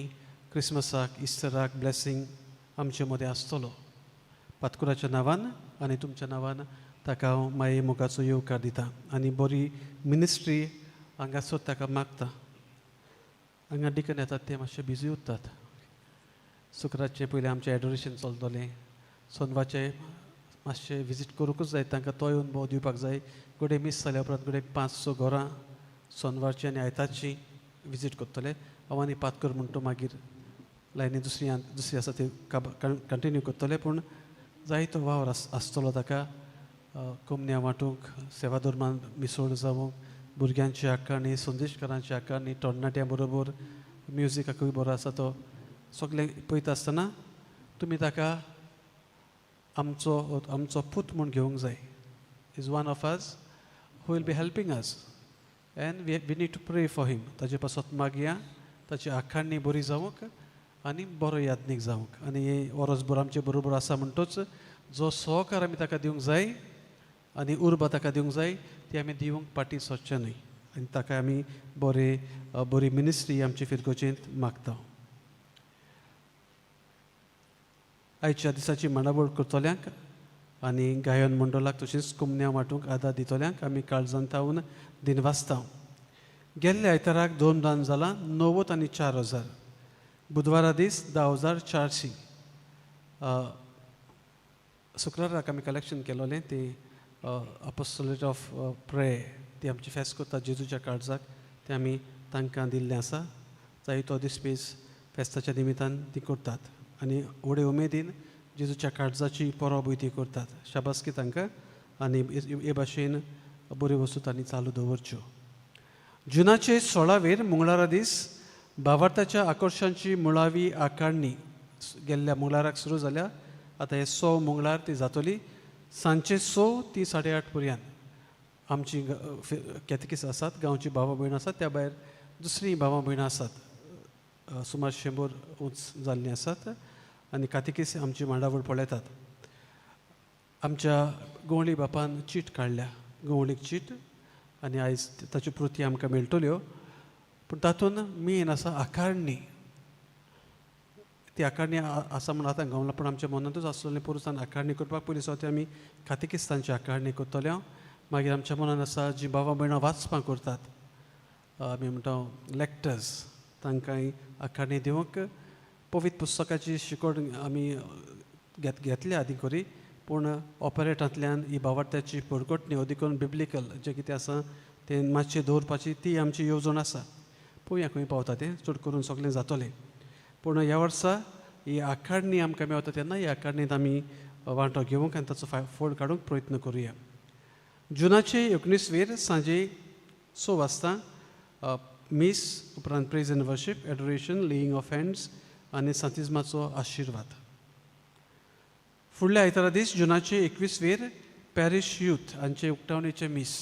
क्रिसमसाक इस्टराक ब्लेसींग आमचे मदें आसतलो. पातकुराच्या नांवान आनी तुमच्या नांवान ताका हांव माये मोगाचो येवकार दिता आनी बरी मिनिस्ट्री हांगासर ताका मागता. हांगा डिकन येतात ते मातशे बिजी उरतात. शुक्रारचें पयलें आमचें एडोरेशन चलतलें, सोनवारचें मातशें विजीट करूंकूच जाय, तांकां तोय अनुभव दिवपाक जाय. घडये मीस जाल्या उपरांत घडये 5-6 घरां सोनवारचीं आनी आयतारचीं विजीट करतले. हांव आनी पातकर म्हणटा मागीर लायनी दुसरी दुसरी आसा ती कंटिन्यू करतले. पूण जायतो वावर आसतलो ताका कोमन्या वांटूंक, सेवा धर्मान मिसळ जावंक, भुरग्यांची आकारणी, संदेशकारांची आकारणी, तरणाट्यां बरोबर म्युजिकाकूय बरो आसा तो. सगळें पळयता आसतना तुमी ताका आमचो आमचो पूत म्हूण घेवंक जाय. Is one of us who will be helping us and we need to pray for him. ताजे पासत मागया ताची आखाणी बरी जावंक आनी बरो यादनीक जावंक. आनी हे वरसभर आमचे बरोबर आसा म्हणटूच जो सहकार आमी ताका दिवंक जाय आनी उर्बा ताका दिवंक जाय ती आमी दिवंक फाटीं सरचें न्हय. आनी ताका आमी बरे बरी मिनिस्ट्री आमचे फिरगोजेंत मागता. आयच्या दिसाची मांडावळ करतल्यांक आनी गायन मंडळाक तशेंच कुमन्या वांटूंक आदार दितल्यांक आमी काळजान थावन दिनवासता. गेल्ल्या आयताराक 2 दान जालां 90 आनी 4,000. बुधवारा दीस 10,400. शुक्राराक आमी कलेक्शन केलोलें ती अपोस्टोलेट ऑफ प्रे ती आमची फेस्त करता जेजूच्या काळजाक, तें आमी तांकां दिल्लें आसा. जायतो दीस पेज फेस्ताच्या निमितान ती करतात आनी व्हडे उमेदीन जेजूच्या काळजाची परबूय ती करतात. शाबासकी तांकां आनी हे भाशेन बऱ्यो वस्तू तांणी चालू दवरच्यो. जुनाचे 16वेर मंगळारा दीस भावार्थाच्या आकर्शांची मुळावी आकारणी गेल्ल्या मंगळाराक सुरू जाल्या. आतां हे 100 मंगळार ती जातली. सांजचे 6 ती 8:30 पर्यंत आमची कॅथकिस आसात, गांवची भावा भयणां आसात, त्या भायर दुसरी भावा भयणां आसात, सुमार 100 उंच जाल्लीं आसात आनी कातिकीस आमची मांडावळ पळयतात. आमच्या गवळी बापान चीट काडल्या, गवळीक चीट, आनी आयज ताच्यो कृती आमकां मेळटल्यो. पूण तातूंत मेन आसा आकारणी. ती आकारणी आसा म्हूण आतां गावला, पूण आमच्या मनांतूच आसलें पोरुसान आकारणी करपाक. पयलीं सुद्दां आमी कातिकिस्तांची आकारणी करतले. मागीर आमच्या मनान आसा जी बाबा भयणां वाचपां करतात, आमी म्हणटा लॅक्टर्स, तांकांय आकारणी दिवंक पवित्र पुस्तकाची शिकवण आमी घेतल्या आदीं खरी, पूण ऑपरेटांतल्यान ही भावार्थ्याची परगटणी अदीक करून बिब्लिकल जें कितें आसा तें मातशें दवरपाची ती आमची येवजण आसा. पळोवया खंय पावता तें, चड करून सगळें जातलें. पूण ह्या वर्सा ही आकारणी आमकां मेवता तेन्ना ह्या आकारणींत आमी वांटो घेवंक आनी ताचो फोड काडूंक प्रयत्न करुया. जुनाचे 19वेर सांजे 6 वाजता मीस, उपरांत praise and worship, adoration, laying of hands आनी सांतिज्माचो आशिर्वाद. फुडल्या आयतारा दीस जुनाचे 21वेर पॅरीश यूथ हांचे उक्तावणेचें मीस.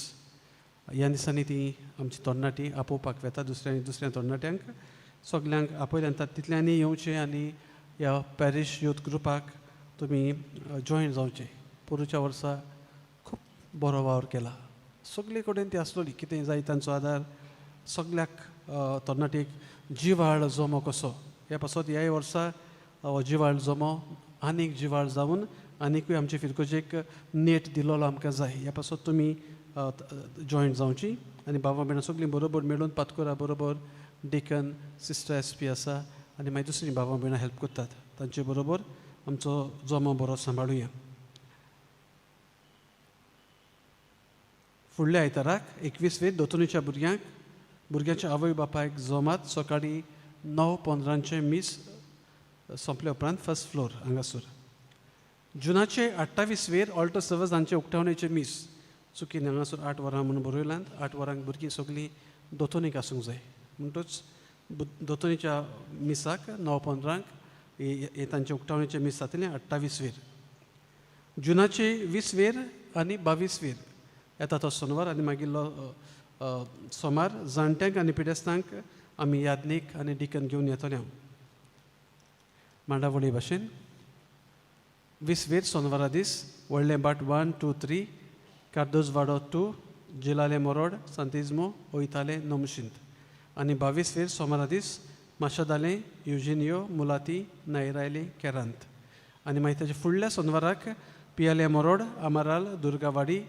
ह्या दिसांनी ती आमची तरणाटी आपोवपाक वेता दुसऱ्या दुसऱ्या तरणाट्यांक सगल्यांक आपयल्या तितल्यांनी येवचें आनी ह्या पॅरीश यूथ ग्रुपाक तुमी जॉयन जावचें. पोरूच्या वर्सा खूब बरो वावर केला, सगळे कडेन ती आसलोली, कितें जाय तांचो आदार सगल्याक तरणाटेक जिवाळ जमो कसो ह्या पासत ह्याय वर्सा हो जिवाळ जमो आनीक जिवाळ जावन आनीकूय आमचे फिरगोजेक नेट दिलोलो आमकां जाय. ह्या पासत तुमी जॉयन जावची आनी बाबा भयणां सगळीं बरोबर मेळून पातकोरा बरोबर डिकन सिस्टर एस पी आसा आनी मागीर दुसरीं बाबा भयणां हेल्प करतात, तांचे बरोबर आमचो जमो बरो सांबाळुया. फुडल्या आयताराक 21 वेर दोतोनीच्या भुरग्यांक भुरग्यांच्या आवय बापायक जोमात सकाळीं 9:15 मीस सोंपले उपरांत फर्स्ट फ्लोर हांगासर. जुनाचे 28 वेर ऑल्टर सर्वस हांचे उक्तावणेचे मीस चुकीन हांगासर 8 वरां म्हणून बरयलां. 8 वरांक भुरगीं सगळीं दोतोनीक आसूंक जाय म्हणटूच दोतोनीच्या मिसाक 9:15 हे तांचे उक्तावणेचे मीस जातलें 28 वेर. जुनाचे 20 वेर आनी 22 वेर येता तो सोनवार आनी मागीर सोमार जाणट्यांक आनी पिडेस्तांक आमी यादनीक आनी डिकन घेवन येतले. हांव मांडावळी भाशेन 20 वेर सोनवारा दीस व्हडलें बाट 1 2 3 कार्दोजवाडो 2 जिलाले मोरोड सांतिज्मो ओयताले नोमशींत आनी 22 वेर सोमारा दीस माशादाले युजिनियो मुलाती नायरायले केरांत आनी मागीर ताच्या फुडल्या सोनवाराक पियाले मोरोड आमाराल दुर्गावाडी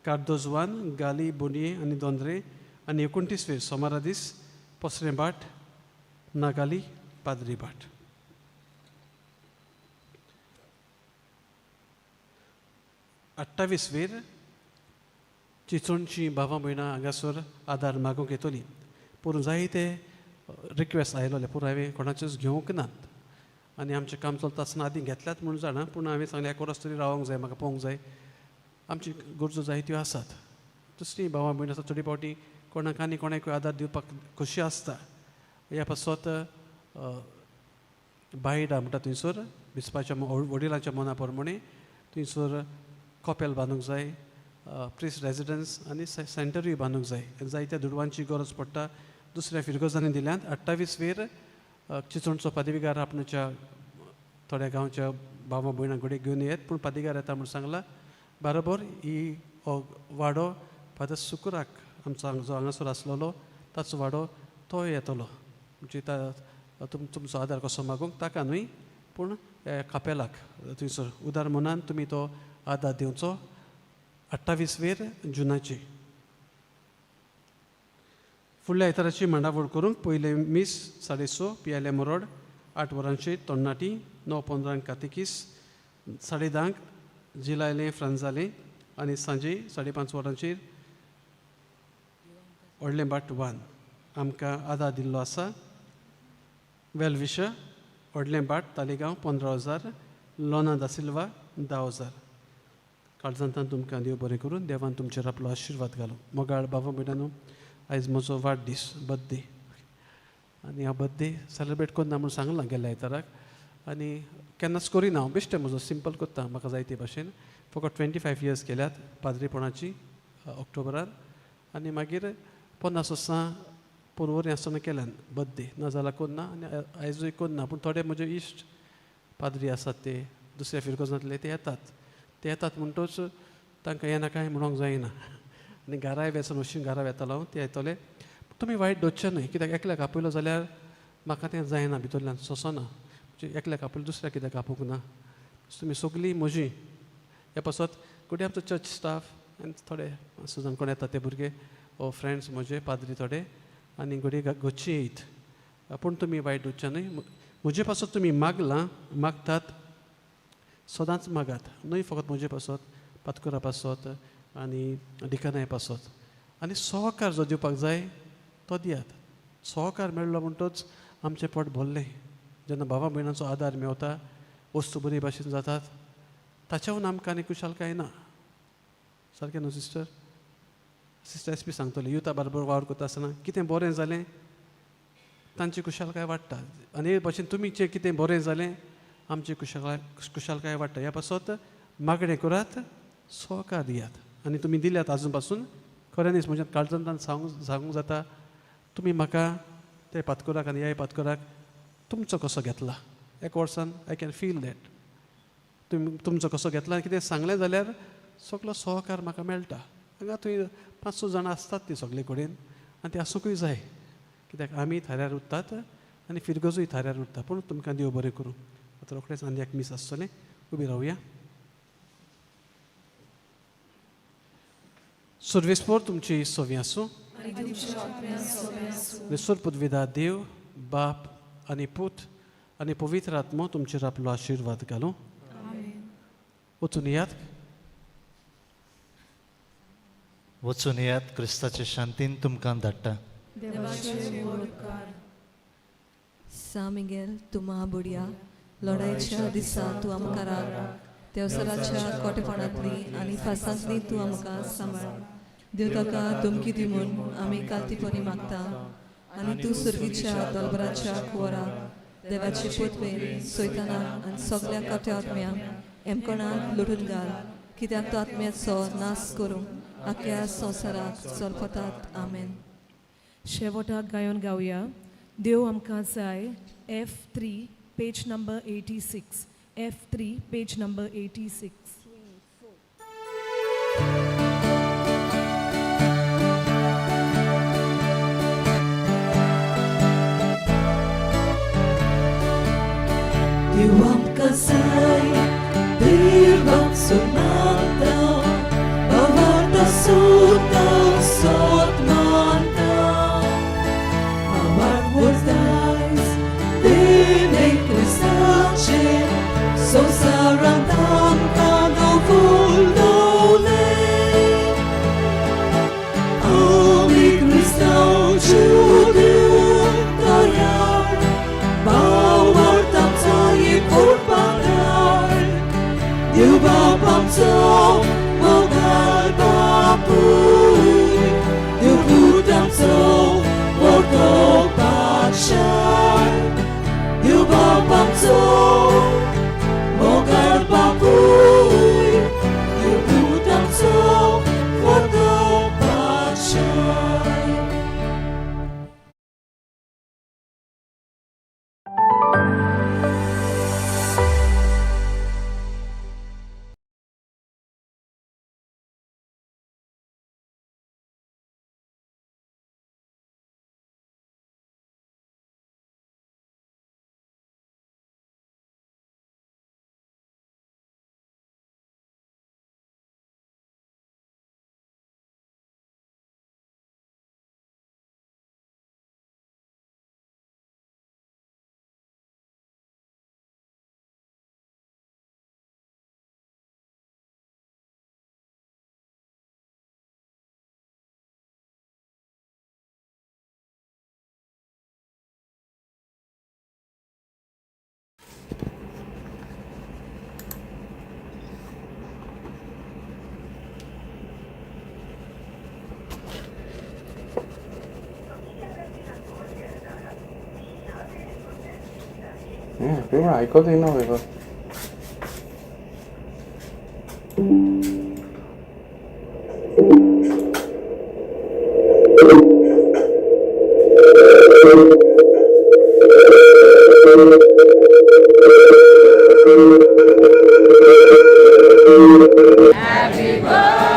कार्दोजवान गाली बोनये आनी दोंद्रे आनी 29 वेर सोमारा दीस पोसरें बाट नागाली पाद्री बाट. 28 वेर चिचोणची भावां भयणां हांगासर आदार मागूंक येतली. पूण जायते रिक्वेस्ट आयलोले पूण हांवें कोणाचेच घेवंक नात आनी आमचें काम चलता आसतना आदीं घेतल्यात म्हूण जाणा पूण हांवें सांगलें एक वरस तरी रावंक जाय म्हाका पळोवंक जाय. आमची गरजो जायत्यो आसात. दुसरी भावां भयणां आसा थोडी फावटी कोणाक आनी कोणाकूय आदार दिवपाक खोशी आसता. ह्या पासत बायडा म्हणटा थंयसर बिस्पाच्या वडिलांच्या मना प्रमाणे थंयसर कॉपेल बांदूंक जाय, प्रिस्ट रेजिडन्स आनी सेंटरूय बांदूंक जाय. जायत्या दुडवांची गरज पडटा. दुसऱ्या फिरगोजांनी दिल्यांत 28 वेर चिचोणचो पादविगार आपणाच्या थोड्या गांवच्या भावा भयणां कडेन घेवन येत पूण पादविगार येता म्हूण सांगलां. बरोबर ही हो वाडो फादर सुकुराक आमचो जो हांगासर आसलेलो ताचो वाडो तो येतलो म्हणजे तुमचो आदार कसो मागूंक ताका न्हय पूण कापेलाक थंयसर उदार मनान तुमी तो आदार दिवचो 28 वेर जुनाची. फुडल्या आयताराची मांडावळ करूंक पयलें मीस 6:30 पियाले मोरोड 8 वरांचेर तोण्णाटी 9:15 कातिकीस 10:30 जिलायलें फ्रांजालें आनी सांजे 5:30 वरांचेर व्हडलें बाट 1 आमकां आदार दिल्लो आसा. वेलविश व्हडलें बाट तालिगांव 15,000 लोना दा सिल्वा 10,000. काळजांतान तुमकां देव बरें करून देवान तुमचेर आपलो आशिर्वाद घालूं. मोगाळ बाबा भयणांनो आयज म्हजो वाडदीस बर्थडे आनी हांव बर्थडे सेलेब्रेट करना म्हूण सांगलां गेल्ल्या आयताराक आनी केन्नाच करिना हांव बेश्टें म्हजो सिंपल करता म्हाका जाय ते भाशेन. फकत 25 इयर्स केल्यात पाद्रीपणाची ऑक्टोबरान आनी मागीर 50 वर्सां पोरवरी आसतना केल्यान बर्थडे नाजाल्यार करना आनी आयजूय करना. पूण थोडे म्हजे इश्ट पाद्री आसात ते दुसऱ्या फिरगोजांतले ते येतात ते येतात म्हणटूच तांकां येना कांय म्हणूंक जायना आनी घराय वेसन अशीं घरा वेतालो हांव ते येतले. तुमी वायट दवरचें न्हय कित्याक एकल्याक आपयलो जाल्यार म्हाका तें जायना भितरल्यान सोंसना म्हणजे एकल्याक आपयलो दुसऱ्याक कित्याक आपोवंक ना. तुमी सगळीं म्हजी ह्या पासत कुठे आमचो चर्च स्टाफ आनी थोडे सुजान कोण येता ते भुरगे ओ फ्रेंड्स म्हजे पाद्री थोडे आनी घडये घरची येयत पूण तुमी वायट दवरचें न्हय. म्हजे पासत तुमी मागलां मागतात सदांच मागात न्हय फकत म्हजे पासत पातकुरा पासत आनी डिकनाय पासत आनी सहकार जो दिवपाक जाय तो दियात. सहकार मेळ्ळो म्हणटच आमचें पोट भरलें. जेन्ना भावा भयणांचो आदार मेवता वस्तू बरी भाशेन जातात ताच्याहून आमकां आनी खुशालकाय ना. सारकें न्हू सिस्टर? सिस्टर एस पी सांगतले युथा बरोबर वावर करता आसतना कितें बरें जालें तांची खुशालकाय वाडटा आनी हे भाशेन तुमी जें कितें बरें जालें आमची खुशालकाय वाडटा. ह्या पासत मागणें करात सहकार दियात आनी तुमी दिल्यात आजून पासून खऱ्यांनीच म्हज्या काळजांतल्यान सांगूंक जाता तुमी म्हाका ते पातकुराक आनी ह्याय पातकुराक तुमचो कसो घेतला एक वर्सान I can feel that तुमी तुमचो कसो घेतला आनी कितें सांगलें जाल्यार सगलो सहकार म्हाका मेळटा. हांगा थंय 5-6 जाणां आसतात ती सगळे कडेन आनी ती आसूंकूय जाय कित्याक आमी थाऱ्यार उरतात आनी फिरगजूय थाऱ्यार उरता. पूण तुमकां देव बरें करूं. आतां रोखडेंच आनी एक मीस आसतलें उबी रावया. सर्वेस्पोर तुमची सोवी आसूं. निसर्ग देव बाप आनी पूत आनी पवित्र आत्मो तुमचेर आपलो आशिर्वाद घालूं. वचून यात. वचून येयात, क्रिस्ताचे शांतीन तुमकां धाडटा. देवाचे व्हड उपकार. सा मिगेल तूं महाबुडया, लढायच्या दिसा तूं आमकां राख, देवसराच्या कोटेपणांतली आनी फासांतली तूं आमकां सांबाळ. देव ताका धमकी दी म्हूण आमी कालतीपणी मागता आनी तूं सुर्गीच्या दोलबराच्या कुंवराक देवाचे पोतवेन सोयतानाक आनी सगल्या कोट्या आत्म्यांक एमकोणाक लुटून घाल, कित्याक तो आत्म्याचो नाश करूंक आख्या संवसाराक चलपतात. आमेन. शेवटाक गायन गावया देव आमकां जाय. F3, page number 86. F3, page number 86. देव आमकां जाय, देवाक सुनाता, भावार्थ सुद्दां सोद मानता. भावार्थ वरदायस देवे क्रिस्ताचे, संवसारांत आमकां दवरलोले. आमी क्रिस्तांव दिवंक तयार, भावार्थ आमचो एक उरपाकार, देव बाप आमचो मोगाळ बापूय, देव पूत आमचो व्हडलो पातशाय. देव बाप आमचो मोगाळ बापूय, देव पूत आमचो व्हडलो पातशाय. पेपर आयकत येयना पेपर. Happy birthday.